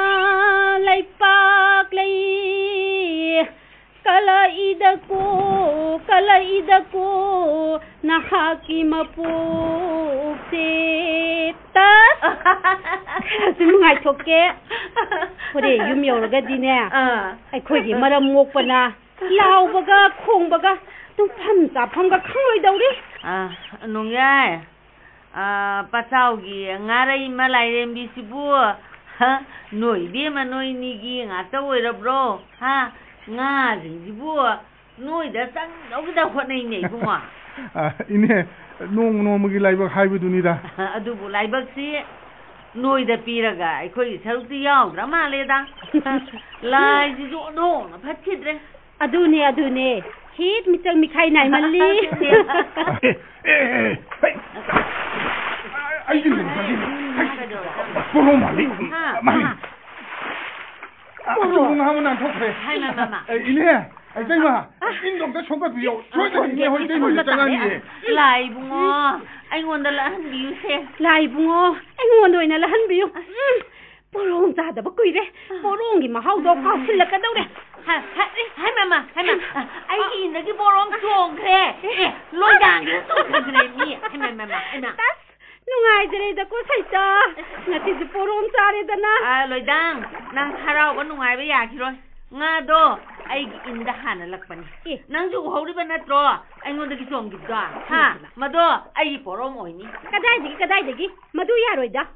ꯂꯩꯄꯥꯛ ꯂꯩ, ꯀꯂꯛꯏꯗꯀꯣ, ꯀꯂꯛꯏꯗꯀꯣ, ꯅꯍꯥꯛꯀꯤ ꯃꯄꯣꯛꯁꯦ꯫ ꯇꯁ! ꯈꯔꯁꯨ ꯅꯨꯡꯉꯥꯏꯊꯣꯛꯀꯦ꯫ ꯍꯣꯔꯦꯟ ꯌꯨꯝ ꯌꯧꯔꯒꯗꯤꯅꯦ, ꯑꯥ꯫ ꯑꯩꯈꯣꯏꯒꯤ ꯃꯔꯝ ꯃꯣꯛꯄꯅ ꯂꯥꯎꯕꯒ ꯈꯣꯡꯕꯒ ꯇꯨꯝꯐꯝ ꯆꯥꯐꯝꯒ ꯈꯪꯂꯣꯏꯗꯧꯔꯤ꯫ ꯑꯥ, ꯅꯣꯡꯌꯥꯏ, ꯑꯥ, ꯄꯆꯥꯎꯒꯤ ꯉꯥꯔꯩꯃ ꯂꯥꯏꯔꯦꯝꯕꯤꯁꯤꯕꯨ, ꯍ, ꯅꯣꯏ ꯏꯕꯦꯝꯃ ꯅꯣꯏꯅꯤꯒꯤ ꯉꯥꯛꯇ ꯑꯣꯏꯔꯕ꯭ꯔꯣ? ꯍꯥ? ꯉꯥꯁꯤꯡꯁꯤꯕꯨ ꯅꯣꯏꯗ ꯆꯪꯗꯧꯒꯤꯗ ꯍꯣꯠꯅꯩꯅꯦ, ꯏꯕꯨꯡꯉꯣ꯫ ꯑ, ꯏꯅꯦ, ꯅꯣꯡꯃ ꯅꯣꯡꯃꯒꯤ ꯂꯥꯏꯕꯛ ꯍꯥꯏꯕꯗꯨꯅꯤꯗ꯫ ꯑꯗꯨꯕꯨ ꯂꯥꯏꯕꯛꯁꯤ ꯅꯣꯏꯗ ꯄꯤꯔꯒ ꯑꯩꯈꯣꯏꯒꯤ ꯁꯔꯨꯛꯇꯤ ꯌꯥꯎꯗ꯭ꯔ ꯃꯥꯜꯂꯦꯗ꯫ ꯂꯥꯏꯁꯤꯁꯨ ꯑꯣꯟꯊꯣꯛꯅ ꯐꯠꯈꯤꯗ꯭ꯔꯦ꯫ ꯑꯗꯨꯅꯦ, ꯑꯗꯨꯅꯦ꯫ ꯍꯦꯛ ꯃꯤꯆꯪ ꯃꯤꯈꯥꯏ ꯅꯥꯏꯃꯜꯂꯤ꯫ ꯑꯦ, ꯑꯦ, ꯑꯦ, ꯍꯩ! ꯑꯩꯗꯤ ꯅꯣꯡꯃꯗꯤ, ꯍꯩ! ꯄꯣꯔꯣꯝ ꯃꯥꯜꯂꯤ꯫ ꯍꯥ? ꯃꯥꯜꯂꯤ꯫ ꯑ, ꯄꯣꯔꯣꯝ꯫ ꯑꯆꯧꯕ ꯉꯥ ꯑꯃ ꯅꯥꯟꯊꯣꯛꯈ꯭ꯔꯦ꯫ ꯍꯥꯏ, ꯃꯥ, ꯃꯥ, ꯃꯥ꯫ ꯑꯦ, ꯏꯅꯦ, ꯏꯇꯩꯃ, ꯑ꯫ ꯏꯟꯗꯣ ꯑꯝꯇ ꯁꯣꯝꯒꯠꯄꯤꯌꯣ꯫ ꯁꯣꯏꯗꯅ ꯏꯅꯦ ꯍꯣꯏ ꯏꯇꯩꯃ ꯍꯣꯏꯗ ꯆꯪꯉꯛꯑꯅꯤꯌꯦ꯫ ꯂꯥꯏ ꯏꯕꯨꯡꯉꯣ, ꯑꯩꯉꯣꯟꯗ ꯂꯥꯛꯍꯟꯕꯤꯌꯨꯁꯦ꯫ ꯂꯥꯏ ꯏꯕꯨꯡꯉꯣ, ꯑꯩꯉꯣꯟꯗ ꯑꯣꯏꯅ ꯂꯥꯛꯍꯟꯕꯤꯌꯨ꯫ ꯎꯝ, ꯄꯣꯔꯣꯝ ꯆꯥꯗꯕ ꯀꯨꯏꯔꯦ꯫ ꯄꯣꯔꯣꯝꯒꯤ ꯃꯍꯥꯎꯗꯣ ꯀꯥꯎꯁꯤꯜꯂꯛꯀꯗꯧꯔꯦ꯫ ꯍꯥꯏ, ꯍꯥꯏ, ꯍꯥꯏ, ꯃꯃꯥ, ꯍꯥꯏ, ꯃꯥ, ꯑꯩꯒꯤ ꯏꯟꯗꯒꯤ ꯄꯣꯔꯣꯝ ꯆꯣꯡꯈ꯭ꯔꯦ꯫ ꯑꯦ, ꯂꯣꯏꯗꯥꯡꯒꯤꯗ ꯆꯣꯡꯈ꯭ꯔꯦ ꯃꯤ꯫ ꯍꯥꯏ, ꯃꯥ, ꯃꯥ, ꯃꯥ, ꯍꯥꯏ, ꯃꯥ꯫ ꯑꯁ, ꯅꯨꯡꯉꯥꯏꯖꯔꯦꯗꯀꯣ ꯁꯩꯇ꯫ ꯉꯁꯤꯗꯤ ꯄꯣꯔꯣꯝ ꯆꯥꯔꯦꯗꯅ꯫ ꯑ, ꯂꯣꯏꯗꯥꯡ, ꯅꯪ ꯍꯔꯥꯎꯕ ꯅꯨꯡꯉꯥꯏꯕ ꯌꯥꯈꯤꯔꯣꯏ꯫ ꯉꯥꯗꯣ ꯑꯩꯒꯤ ꯏꯟꯗ ꯍꯥꯟꯅ ꯂꯛꯄꯅꯤ꯫ ꯑꯦ꯫ ꯅꯪꯁꯨ ꯎꯍꯧꯔꯤꯕ ꯅꯠꯇ꯭ꯔꯣ? ꯑꯩꯉꯣꯟꯗꯒꯤ ꯆꯣꯡꯈꯤꯕꯗꯣ? ꯍꯥ? ꯏꯃꯥ, ꯏꯃꯥ꯫ ꯃꯗꯣ ꯑꯩꯒꯤ ꯄꯣꯔꯣꯝ ꯑꯣꯏꯅꯤ꯫ ꯀꯗꯥꯏꯗꯒꯤ, ꯀꯗꯥꯏꯗꯒꯤ? ꯃꯗꯨ ꯌꯥꯔꯣꯏꯗ꯫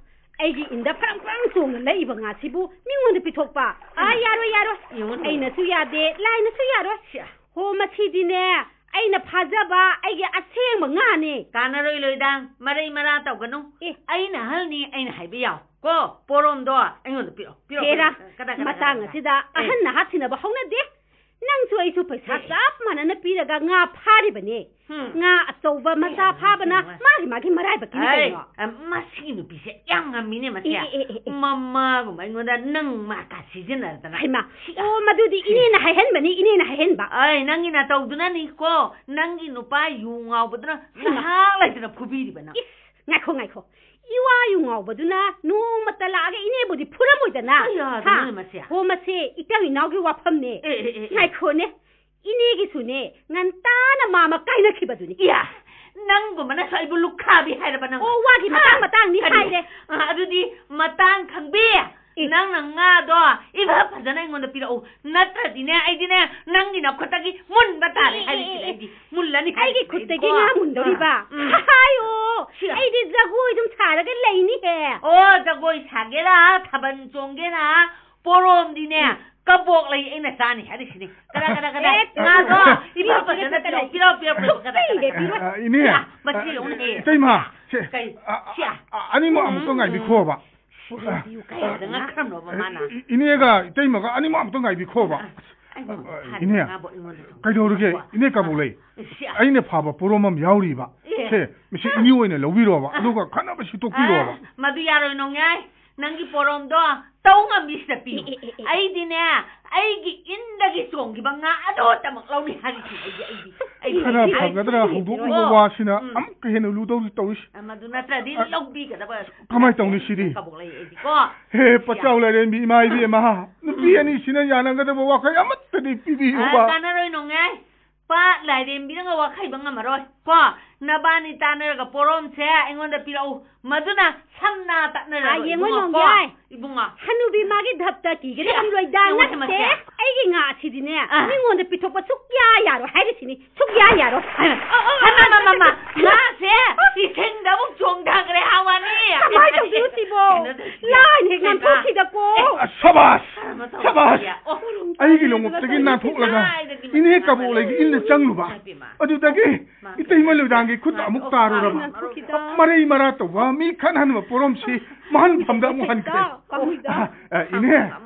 ꯑꯩꯒꯤ ꯏꯟꯗ ꯐ꯭ꯔꯪ ꯐ꯭ꯔꯪ ꯆꯣꯡꯅ ꯂꯛꯏꯕ ꯉꯥꯁꯤꯕꯨ ꯃꯤꯉꯣꯟꯗ ꯄꯤꯊꯣꯛꯄ? ꯑꯥ, ꯏꯃꯥ꯫ ꯌꯥꯔꯣꯏ, ꯌꯥꯔꯣꯏ꯫ ꯌꯦꯡꯉꯨꯅꯦ꯫ ꯑꯩꯅꯁꯨ ꯌꯥꯗꯦ, ꯂꯥꯏꯅꯁꯨ ꯌꯥꯔꯣꯏ꯫ ꯁꯤꯌꯥ꯫ ꯍꯣ, ꯃꯁꯤꯗꯤꯅꯦ, ꯑꯩꯅ ꯐꯥꯖꯕ ꯑꯩꯒꯤ ꯑꯁꯦꯡꯕ ꯉꯥꯅꯦ꯫ ꯀꯥꯟꯅꯔꯣꯏ ꯂꯣꯏꯗꯥꯡ, ꯃꯔꯩ ꯃꯔꯥ ꯇꯧꯒꯅꯨ꯫ ꯑꯦ꯫ ꯑꯩꯅ ꯑꯍꯜꯅꯤ, ꯑꯩꯅ ꯍꯥꯏꯕ ꯌꯥꯎ꯫ ꯀꯣ, ꯄꯣꯔꯣꯝꯗꯣ ꯑꯩꯉꯣꯟꯗ ꯄꯤꯔꯛꯑꯣ, ꯄꯤꯔꯛꯑꯣ, ꯍꯦꯔꯥ, ꯄꯤꯔꯛꯑꯣ꯫ ꯀꯗꯥ, ꯀꯗꯥ, ꯃꯇꯥꯡ ꯀꯗꯥ, ꯀꯗꯥ? ꯑꯁꯤꯗ ꯑꯦ꯫ ꯑꯍꯟ ꯅꯍꯥ ꯊꯤꯅꯕ ꯍꯧꯅꯗꯦ꯫ ꯅꯪꯁꯨ ꯑꯩꯁꯨ ꯄꯩꯁꯥ ꯑꯦ꯫ ꯆꯞ ꯃꯥꯟꯅꯅ ꯄꯤꯔꯒ ꯉꯥ ꯐꯥꯔꯤꯕꯅꯦ꯫ ꯍꯨꯝ꯫ ꯉꯥ ꯑꯆꯧꯕ ꯃꯆꯥ ꯏꯃꯥ, ꯐꯥꯕꯅ ꯏꯃꯥ꯫ ꯃꯥꯒꯤ ꯃꯥꯒꯤ ꯃꯔꯥꯏꯕꯛꯀꯤꯅꯤ ꯑꯩ, ꯀꯩꯅꯣ꯫ ꯑ, ꯃꯁꯤꯒꯤ ꯅꯨꯄꯤꯁꯦ ꯌꯥꯝ ꯉꯝꯃꯤꯅꯦ ꯃꯁꯦ꯫ ꯑꯦ, ꯑꯦ, ꯑꯦ, ꯑꯦ, ꯑꯦ꯫ ꯃꯃꯥꯒꯨꯝꯕ ꯑꯩꯉꯣꯟꯗ ꯅꯪ ꯃꯥꯀꯥ ꯁꯤꯖꯤꯟꯅꯗꯅ꯫ ꯍꯩꯃꯥ, ꯁꯤ, ꯑꯣ, ꯃꯗꯨꯗꯤ ꯁꯤ꯫ ꯏꯅꯦꯅ ꯍꯥꯏꯍꯟꯕꯅꯤ, ꯏꯅꯦꯅ ꯍꯥꯏꯍꯟꯕ꯫ ꯑꯩ, ꯅꯪꯒꯤ ꯅꯇꯧꯗꯨꯅꯅꯤꯀꯣ, ꯅꯪꯒꯤ ꯅꯨꯄꯥ ꯌꯨ ꯉꯥꯎꯕꯗꯨꯅ ꯍꯩꯃꯥ꯫ ꯉꯥꯏꯍꯥꯛ ꯂꯩꯇꯅ ꯐꯨꯕꯤꯔꯤꯕ ꯅꯪ꯫ ꯏꯁ, ꯉꯥꯏꯈꯣ, ꯉꯥꯏꯈꯣ꯫ ꯏꯋꯥ ꯌꯨ ꯉꯥꯎꯕꯗꯨꯅ ꯅꯣꯡꯃꯇ ꯂꯥꯛꯑꯒ ꯏꯅꯦꯕꯨꯗꯤ ꯐꯨꯔꯝꯃꯣꯏꯗꯅ? ꯑꯌꯥ, ꯍꯥ? ꯑꯗꯨꯅꯦ ꯃꯁꯦ꯫ ꯍꯣ, ꯃꯁꯦ ꯏꯇꯥꯎ ꯏꯅꯥꯎꯒꯤ ꯋꯥꯐꯝꯅꯦ꯫ ꯑꯦ, ꯑꯦ, ꯑꯦ, ꯑꯦ꯫ ꯉꯥꯏꯈꯣꯅꯦ꯫ ꯏꯅꯦꯒꯤꯁꯨꯅꯦ, ꯉꯟꯇꯥꯅ ꯃꯥꯃ ꯀꯥꯏꯅꯈꯤꯕꯗꯨꯅꯤ꯫ ꯏꯌꯥ, ꯅꯪꯒꯨꯝꯕꯅꯁꯨ ꯑꯩꯕꯨ ꯂꯨꯈꯥꯕꯤ ꯍꯥꯏꯔꯕ ꯅꯪ? ꯑꯣ, ꯋꯥꯒꯤ ꯃꯇꯥꯡ ꯍꯥ? ꯃꯇꯥꯡꯅꯤ ꯀꯔꯤ? ꯍꯥꯏꯔꯦ꯫ ꯑ, ꯑꯗꯨꯗꯤ ꯃꯇꯥꯡ ꯈꯪꯕꯤ, ꯅꯪꯅ ꯉꯥꯗꯣ ꯏꯐ ꯐꯖꯅ ꯑꯩꯉꯣꯟꯗ ꯄꯤꯔꯛꯎ, ꯅꯠꯇ꯭ꯔꯗꯤꯅꯦ ꯑꯩꯗꯤꯅꯦ ꯅꯪꯒꯤ ꯅꯈꯨꯠꯇꯒꯤ ꯃꯨꯟꯕ ꯇꯥꯔꯦ ꯍꯥꯏꯔꯤꯁꯤꯅꯦ꯫ ꯑꯩꯗꯤ ꯃꯨꯜꯂꯅꯤ ꯑꯩꯒꯤ ꯍꯥꯏꯔꯤꯁꯤꯅꯦ ꯈꯨꯠꯇꯒꯤ ꯑꯩꯗꯤꯀꯣ꯫ ꯉꯥ ꯃꯨꯟꯗꯧꯔꯤꯕ? ꯎꯝ꯫ ꯍꯥꯏꯌꯣ꯫ ꯁꯤ꯫ ꯑꯩꯗꯤ ꯖꯒꯣꯏ ꯑꯗꯨꯝ ꯁꯥꯔꯒ ꯂꯩꯅꯤꯍꯦ꯫ ꯑꯣ, ꯖꯒꯣꯏ ꯁꯥꯒꯦꯔꯥ, ꯊꯥꯕꯜ ꯆꯣꯡꯒꯦꯔꯥ, ꯄꯣꯔꯣꯝꯗꯤꯅꯦ, ꯎꯝ꯫ ꯀꯕꯣꯛ ꯂꯩ ꯑꯩꯅ ꯆꯥꯅꯤ ꯍꯥꯏꯔꯤꯁꯤꯅꯦ꯫ ꯀꯗꯥ, ꯀꯗꯥ, ꯀꯗꯥ? ꯑꯦ, ꯉꯥꯗꯣ ꯄꯤꯔꯛꯑꯣ, ꯏꯕꯦꯝꯃ ꯐꯖꯅ ꯄꯤꯔꯛꯑꯣ, ꯄꯤꯔꯛꯑꯣ, ꯄꯤꯔꯛꯑꯣ, ꯄꯤꯔꯛꯑꯣ, ꯀꯗꯥ, ꯀꯗꯥ, ꯁꯨꯛꯄꯤꯗꯦ, ꯀꯗꯥ? ꯄꯤꯔꯛꯑꯣ꯫ ꯑ, ꯏꯅꯦ, ꯁꯤ, ꯑ, ꯃꯁꯤ ꯌꯦꯡꯉꯨꯅꯦ꯫ ꯏꯇꯩꯃ, ꯁꯦ, ꯀꯩ? ꯑ, ꯑ, ꯁꯤ, ꯑ, ꯑ, ꯑꯅꯤꯃꯛ ꯑꯃꯨꯛꯇ ꯎꯝ, ꯉꯥꯏꯕꯤꯈꯣꯕ꯫ ꯁꯤ ꯂꯩꯕꯤꯌꯨ, ꯀꯩ ꯍꯥꯏꯗ ꯉꯛꯈ꯭ꯔꯝꯂꯣꯕ ꯃꯥꯅ? ꯏ-, ꯏꯅꯦꯒ ꯏꯇꯩꯃꯒ ꯑꯅꯤꯃꯛ ꯑꯃꯨꯛꯇ ꯉꯥꯏꯕꯤꯈꯣꯕ꯫ ꯑ, ꯑꯩꯉꯣꯟꯗ ꯑ, ꯐꯥꯔꯤ ꯏꯅꯦ, ꯉꯥꯕꯨ ꯑꯩꯉꯣꯟꯗ ꯀꯩꯗꯧꯔꯒꯦ? ꯏꯅꯦ ꯀꯕꯣꯛ ꯂꯩ꯫ ꯁꯤ, ꯑ, ꯑꯩꯅ ꯐꯥꯕ ꯄꯣꯔꯣꯝ ꯑꯃ ꯌꯥꯎꯔꯤꯕ꯫ ꯑꯦ꯫ ꯁꯦ, ꯃꯁꯤ ꯏꯅꯦ ꯑꯣꯏꯅ ꯂꯧꯕꯤꯔꯣꯕ, ꯑ꯫ ꯑꯗꯨꯒ ꯈꯠꯅꯕꯁꯤ ꯇꯣꯛꯄꯤꯔꯣꯕ꯫ ꯑ, ꯃꯗꯨ ꯌꯥꯔꯣꯏ, ꯅꯣꯡꯌꯥꯏ꯫ ꯅꯪꯒꯤ ꯄꯣꯔꯣꯝꯗꯣ ꯇꯧ ꯉꯝꯕꯤꯁꯤꯗ ꯄꯤꯌꯨ꯫ ꯑꯦ, ꯑꯦ, ꯑꯦ, ꯑꯦ꯫ ꯑꯩꯗꯤꯅꯦ, ꯑꯩꯒꯤ ꯏꯟꯗꯒꯤ ꯆꯣꯡꯈꯤꯕ ꯉꯥ ꯑꯗꯨꯇꯃꯛ ꯂꯧꯅꯤ ꯍꯥꯏꯔꯤꯁꯤꯅꯦ ꯑꯩꯗꯤ, ꯑꯩꯗꯤ, ꯑꯩꯗꯤ, ꯈꯔ ꯑꯩꯗꯤ, ꯐꯒꯗ꯭ꯔꯥ ꯑꯩꯗꯤ, ꯍꯧꯗꯣꯛꯂꯨꯕ ꯑꯣ꯫ ꯋꯥꯁꯤꯅ ꯎꯝ꯫ ꯑꯃꯨꯛꯀ ꯍꯦꯟꯅ ꯂꯨꯗꯧꯔꯤ ꯇꯧꯔꯤꯁꯤ꯫ ꯑ, ꯃꯗꯨ ꯅꯠꯇ꯭ꯔꯗꯤ ꯑ, ꯂꯧꯕꯤꯒꯗꯕ ꯀꯃꯥꯏ ꯇꯧꯅꯤ ꯁꯤꯗꯤ? ꯀꯕꯣꯛ ꯂꯩ ꯑꯩꯗꯤꯀꯣ꯫ ꯍꯦ, ꯁꯤꯌꯥ꯫ ꯄꯆꯥꯎ ꯂꯥꯏꯔꯦꯝꯕꯤ ꯏꯃꯥ ꯏꯕꯦꯝꯃ, ꯅꯨꯄꯤ ꯎꯝ꯫ ꯑꯅꯤꯁꯤꯅ ꯌꯥꯅꯒꯗꯕ ꯋꯥꯈꯜ ꯑꯃꯠꯇꯗꯤ ꯄꯤꯕꯤꯌꯨꯕ꯫ ꯑ, ꯀꯥꯟꯅꯔꯣꯏ ꯅꯣꯡꯉꯥꯏ꯫ ꯄꯥ ꯂꯥꯏꯔꯦꯝꯕꯤꯅꯒ ꯋꯥꯈꯩꯕ ꯉꯝꯃꯔꯣꯏ꯫ ꯀꯣ, ꯅꯕꯥꯅꯤ ꯇꯥꯟꯅꯔꯒ ꯄꯣꯔꯣꯝꯁꯦ ꯑꯩꯉꯣꯟꯗ ꯄꯤꯔꯛꯎ꯫ ꯃꯗꯨꯅ ꯁꯝꯅ ꯇꯠꯅꯔꯔꯣꯏ, ꯑꯥ, ꯌꯦꯡꯉꯣ, ꯏꯕꯨꯡꯉꯣ, ꯀꯣ? ꯅꯣꯡꯌꯥꯏ꯫ ꯏꯕꯨꯡꯉꯣ꯫ ꯍꯅꯨꯕꯤ ꯃꯥꯒꯤ ꯙꯞꯇ ꯀꯤꯒꯗꯤ ꯁꯤ, ꯌꯥꯝ ꯂꯣꯏꯗꯥ ꯌꯦꯡꯉꯣ, ꯅꯠꯇꯦ꯫ ꯁꯦ, ꯃꯁꯦ꯫ ꯑꯩꯒꯤ ꯉꯥ ꯑꯁꯤꯗꯤꯅꯦ, ꯑꯥ꯫ ꯃꯤꯉꯣꯟꯗ ꯄꯤꯊꯣꯛꯄ ꯁꯨꯛꯌꯥ ꯌꯥꯔꯣꯏ ꯍꯥꯏꯔꯤꯁꯤꯅꯤ꯫ ꯁꯨꯛꯌꯥ ꯌꯥꯔꯣꯏ꯫ ꯑꯣ, ꯑꯣ, ꯑꯣ, ꯃꯥ, ꯃꯥ, ꯃꯥ, ꯃꯥ꯫ ꯉꯥꯁꯦ ꯏꯁꯤꯡꯗ ꯑꯃꯨꯛ ꯆꯣꯡꯊꯈ꯭ꯔꯦ, ꯍꯥꯋꯥꯅꯤ꯫ ꯀꯃꯥꯏ ꯇꯧꯗꯣꯏꯅꯣ ꯁꯤꯕꯣ? ꯀꯩꯅꯣ ꯇꯧꯁꯤ, ꯂꯥꯏꯅ ꯍꯦꯛ ꯀꯩꯅꯣ? ꯅꯥꯟꯊꯣꯛꯈꯤꯗꯀꯣ꯫ ꯑꯦ, ꯁꯕꯥꯁ! ꯀꯩꯅꯣ ꯇꯧꯁꯤ, ꯁꯕꯥꯁ! ꯑꯣ꯫ ꯑꯩꯒꯤ ꯂꯣꯡꯉꯨꯞꯇꯒꯤ ꯅꯥꯟꯊꯣꯛꯂꯒ ꯏꯅꯦ ꯀꯕꯣꯛ ꯂꯩꯒꯤ ꯏꯟꯗ ꯆꯪꯂꯨꯕ꯫ ꯏꯃꯥ꯫ ꯑꯗꯨꯗꯒꯤ ꯏꯇꯩꯃ ꯂꯣꯏꯗꯥꯡꯒꯤ ꯈꯨꯠꯇ ꯑꯃꯨꯛ ꯇꯥꯔꯨꯔꯕ꯫ ꯃꯔꯩ ꯃꯔꯥ ꯇꯧꯕ, ꯃꯤ ꯈꯠꯅꯍꯟꯕ ꯄꯣꯔꯣꯝꯁꯤ ꯃꯍꯟꯐꯝꯗ ꯑꯃꯨꯛ ꯍꯟꯈ꯭ꯔꯦ꯫ ꯑ, ꯑ, ꯏꯅꯦ,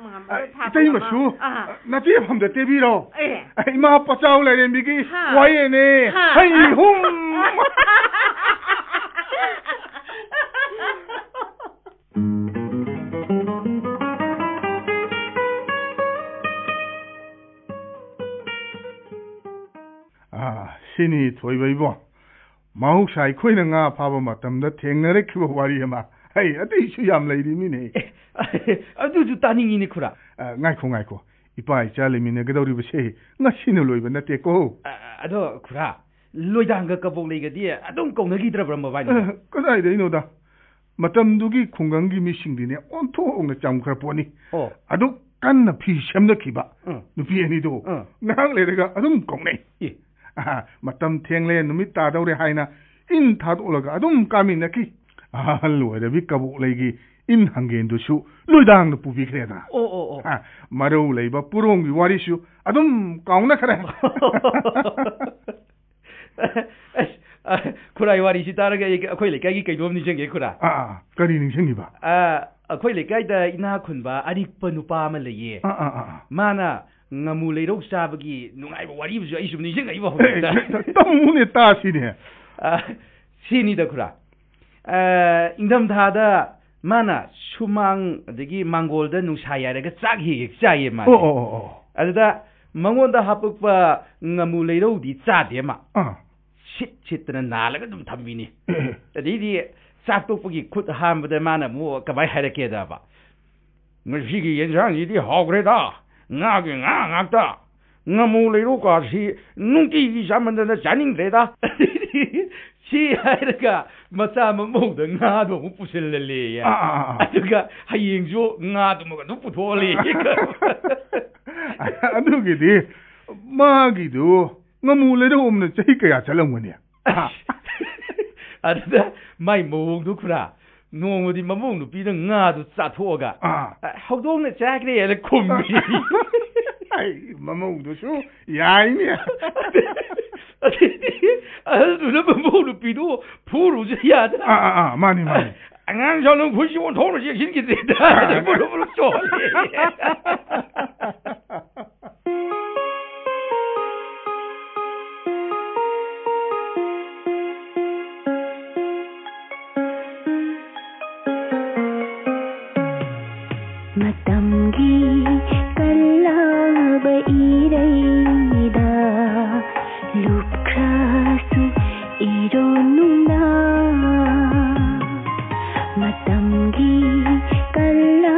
ꯑ, ꯏꯇꯩꯃꯁꯨ, ꯑ, ꯅꯇꯦꯐꯝꯗ ꯇꯦꯕꯤꯔꯣ꯫ ꯑ, ꯏꯃꯥ ꯄꯆꯥꯎ ꯂꯥꯏꯔꯦꯝꯕꯤꯒꯤ ꯋꯥꯌꯦꯜꯅꯦ꯫ ꯍꯩ ꯍꯨꯝ! ꯑꯥ, ꯁꯤꯅꯤ ꯊꯣꯏꯕ ꯏꯕꯣ꯫ ꯃꯍꯧꯁꯥ ꯑꯩꯈꯣꯏꯅ ꯉꯥ ꯐꯥꯕ ꯃꯇꯝꯗ ꯊꯦꯡꯅꯔꯛꯈꯤꯕ ꯋꯥꯔꯤ ꯑꯃ꯫ ꯍꯩ, ꯑꯇꯩꯁꯨ ꯌꯥꯝ ꯂꯩꯔꯤꯃꯤꯅꯦ꯫ ꯑꯦ, ꯑꯗꯨꯁꯨ ꯇꯥꯅꯤꯡꯉꯤꯅꯦ, ꯈꯨꯔꯥ꯫ ꯑ, ꯉꯥꯏꯈꯣ, ꯉꯥꯏꯈꯣ꯫ ꯏꯄꯥ ꯏꯆꯥ ꯂꯩꯃꯤꯟꯅꯒꯗꯧꯔꯤꯕꯁꯦ ꯉꯁꯤꯅ ꯂꯣꯏꯕ ꯅꯠꯇꯦꯀꯣ꯫ ꯑ, ꯑꯗꯣ, ꯈꯨꯔꯥ, ꯂꯣꯏꯗꯥꯡꯒ ꯀꯕꯣꯛ ꯂꯩꯒꯗꯤ ꯑꯗꯨꯝ ꯀꯧꯅꯈꯤꯗ꯭ꯔꯕ꯭ꯔꯥ ꯃꯕꯥꯅꯤ? ꯑ, ꯀꯗꯥꯏꯗꯩꯅꯣꯗ? ꯃꯇꯝꯗꯨꯒꯤ ꯈꯨꯡꯒꯪꯒꯤ ꯃꯤꯁꯤꯡꯗꯤꯅꯦ ꯑꯣꯟꯊꯣꯛꯅ ꯆꯝꯈ꯭ꯔ ꯄꯣꯠꯅꯤ꯫ ꯑꯣ꯫ ꯑꯗꯨꯛ ꯀꯟꯅ ꯐꯤ ꯁꯦꯝꯅꯈꯤꯕ ꯎꯝ꯫ ꯅꯨꯄꯤ ꯑꯅꯤꯗꯣ ꯎꯝ꯫ ꯉꯥꯏꯍꯥꯛ ꯂꯩꯔꯒ ꯑꯗꯨꯝ ꯀꯧꯅꯩ꯫ ꯑꯦ꯫ ꯑꯍꯥ, ꯃꯇꯝ ꯊꯦꯡꯂꯦ, ꯅꯨꯃꯤꯠ ꯇꯥꯗꯧꯔꯦ ꯍꯥꯏꯅ ꯏꯟ ꯊꯥꯗꯣꯛꯂꯒ ꯑꯗꯨꯝ ꯀꯥꯃꯤꯟꯅꯈꯤ꯫ ꯑꯍꯜ ꯑꯣꯏꯔꯕꯤ ꯀꯕꯣꯛꯂꯩꯒꯤ ꯏꯟ ꯍꯪꯒꯦꯟꯗꯨꯁꯨ ꯂꯣꯏꯗꯥꯡꯅ ꯄꯨꯕꯤꯈ꯭ꯔꯦꯗꯅ꯫ ꯑꯣ, ꯑꯣ, ꯑꯣ꯫ ꯑ, ꯃꯔꯧ ꯂꯩꯕ ꯄꯨꯔꯣꯝꯒꯤ ꯋꯥꯔꯤꯁꯨ ꯑꯗꯨꯝ ꯀꯥꯎꯅꯈ꯭ꯔꯦ꯫ ꯑꯁ, ꯑ, ꯈꯨꯔꯥꯏ ꯋꯥꯔꯤꯁꯤ ꯇꯥꯔꯒ ꯑꯩ, ꯑꯩꯈꯣꯏ ꯂꯩꯀꯥꯏꯒꯤ ꯀꯩꯅꯣꯝ ꯅꯤꯡꯁꯤꯡꯉꯦ, ꯈꯨꯔꯥ꯫ ꯑꯥ, ꯑꯥ, ꯀꯔꯤ ꯅꯤꯡꯁꯤꯡꯉꯤꯕ? ꯑ, ꯑꯩꯈꯣꯏ ꯂꯩꯀꯥꯏꯗ ꯏꯅꯥꯛ ꯈꯨꯟꯕ ꯑꯔꯤꯛꯄ ꯅꯨꯄꯥ ꯑꯃ ꯂꯩꯌꯦ꯫ ꯑꯥ, ꯑꯥ, ꯑꯥ, ꯑꯥ꯫ ꯃꯥꯅ ꯉꯥꯃꯨ ꯂꯩꯔꯧ ꯆꯥꯕꯒꯤ ꯅꯨꯡꯉꯥꯏꯕ ꯋꯥꯔꯤ ꯑꯃꯁꯨ ꯑꯩ ꯁꯨꯝ ꯅꯤꯡꯁꯤꯡꯉꯛꯏꯕ ꯑꯦ, ꯍꯧꯖꯤꯛꯇ꯫ ꯇ-, ꯇꯝꯃꯨꯅꯦ, ꯇꯥꯁꯤꯅꯦ꯫ ꯑ, ꯁꯤꯅꯤꯗ, ꯈꯨꯔꯥ꯫ ꯑ, ꯏꯪꯊꯝꯊꯥꯗ ꯃꯥꯅ ꯁꯨꯃꯥꯡ ꯑꯗꯒꯤ ꯃꯥꯡꯒꯣꯜꯗ ꯅꯨꯡꯁꯥ ꯌꯥꯏꯔꯒ ꯆꯥꯛ ꯍꯦꯛ ꯍꯦꯛ ꯆꯥꯏꯌꯦ ꯃꯥꯁꯦ꯫ ꯑꯣ, ꯑꯣ, ꯑꯣ, ꯑꯣ꯫ ꯑꯗꯨꯗ ꯃꯉꯣꯟꯗ ꯍꯥꯄꯛꯄ ꯉꯥꯃꯨ ꯂꯩꯔꯧꯗꯤ ꯆꯥꯗꯦ ꯃꯥ꯫ ꯑꯥ꯫ ꯁꯤꯠ ꯁꯤꯠꯇꯅ ꯅꯥꯜꯂꯒ ꯑꯗꯨꯝ ꯊꯝꯃꯤꯅꯤ꯫ ꯑꯦ꯫ ꯑꯗꯩꯗꯤ ꯆꯥꯛ ꯇꯣꯛꯄꯒꯤ ꯈꯨꯠ ꯍꯥꯝꯕꯗ ꯃꯥꯅ ꯑꯃꯨꯛ ꯀꯃꯥꯏ ꯍꯥꯏꯔꯛꯀꯦꯗꯕ? "ꯉꯁꯤꯒꯤ ꯌꯦꯟꯁꯥꯡꯁꯤꯗꯤ ꯍꯥꯎꯈ꯭ꯔꯦꯗ, ꯉꯥꯒꯤ ꯉꯥ ꯉꯥꯛꯇ꯫ ꯉꯥꯃꯨ ꯂꯩꯔꯧꯀꯥꯁꯤ ꯅꯨꯡꯇꯤꯒꯤ ꯆꯥꯃꯟꯗꯅ ꯆꯥꯅꯤꯡꯗ꯭ꯔꯦꯗ꯫" ꯁꯤ ꯍꯥꯏꯔꯒ ꯃꯆꯥ ꯃꯃꯧꯗ ꯉꯥꯗꯣ ꯑꯃꯨꯛ ꯄꯨꯁꯤꯜꯍꯜꯂꯦꯌꯦ꯫ ꯑꯥ, ꯑꯥ, ꯑꯥ, ꯑꯥ꯫ ꯑꯗꯨꯒ ꯍꯌꯦꯡꯁꯨ ꯉꯥꯗꯨꯃꯛ ꯑꯗꯨꯝ ꯄꯨꯊꯣꯛꯍꯜꯂꯦꯌꯦ꯫ ꯑꯗꯨꯒꯤꯗꯤ ꯃꯥꯒꯤꯗꯨ ꯉꯥꯃꯨ ꯂꯩꯔꯧ ꯑꯃꯅ ꯆꯍꯤ ꯀꯌꯥ ꯆꯠꯂꯝꯒꯅꯤ? ꯑꯗꯨꯗ ꯃꯥꯏ ꯃꯑꯣꯡꯗꯨ, ꯈꯨꯔꯥ, ꯅꯣꯡꯃꯗꯤ ꯃꯃꯧ ꯅꯨꯄꯤꯅ ꯉꯥꯗꯨ ꯆꯥꯊꯣꯛꯑꯒ, ꯑꯥ꯫ "ꯑ, ꯍꯧꯗꯣꯡꯅ ꯆꯥꯈ꯭ꯔꯦꯅ" ꯈꯨꯝꯃꯤ꯫ ꯑꯩ ꯃꯃꯧꯗꯨꯁꯨ ꯌꯥꯏꯅꯦ꯫ ꯑꯗꯩꯗꯤ ꯑꯍꯜꯗꯨꯅ ꯃꯃꯧ ꯅꯨꯄꯤꯗꯨ ꯐꯨꯔꯨꯁꯨ ꯌꯥꯗ꯫ ꯑꯥ, ꯑꯥ, ꯑꯥ, ꯃꯥꯅꯤ, ꯃꯥꯅꯤ꯫ "ꯑꯉꯥꯡ ꯁꯥꯎꯅ ꯐꯨꯔꯤꯁꯤ ꯑꯣꯟꯊꯣꯛꯅ ꯆꯦꯛꯁꯤꯟꯈꯤꯗ꯭ꯔꯦꯗ", ꯑꯥ, ꯕꯨꯔꯨ ꯕꯨꯔꯨ ꯆꯣꯜꯂꯦ꯫ ꯃꯇꯝꯒꯤ ꯀꯜꯂꯕ ꯏꯔꯩꯗ ꯂꯨꯞꯈ꯭ꯔꯁꯨ ꯏꯔꯣ ꯅꯨꯡꯗꯥꯡ꯫ ꯃꯇꯝꯒꯤ ꯀꯜꯂ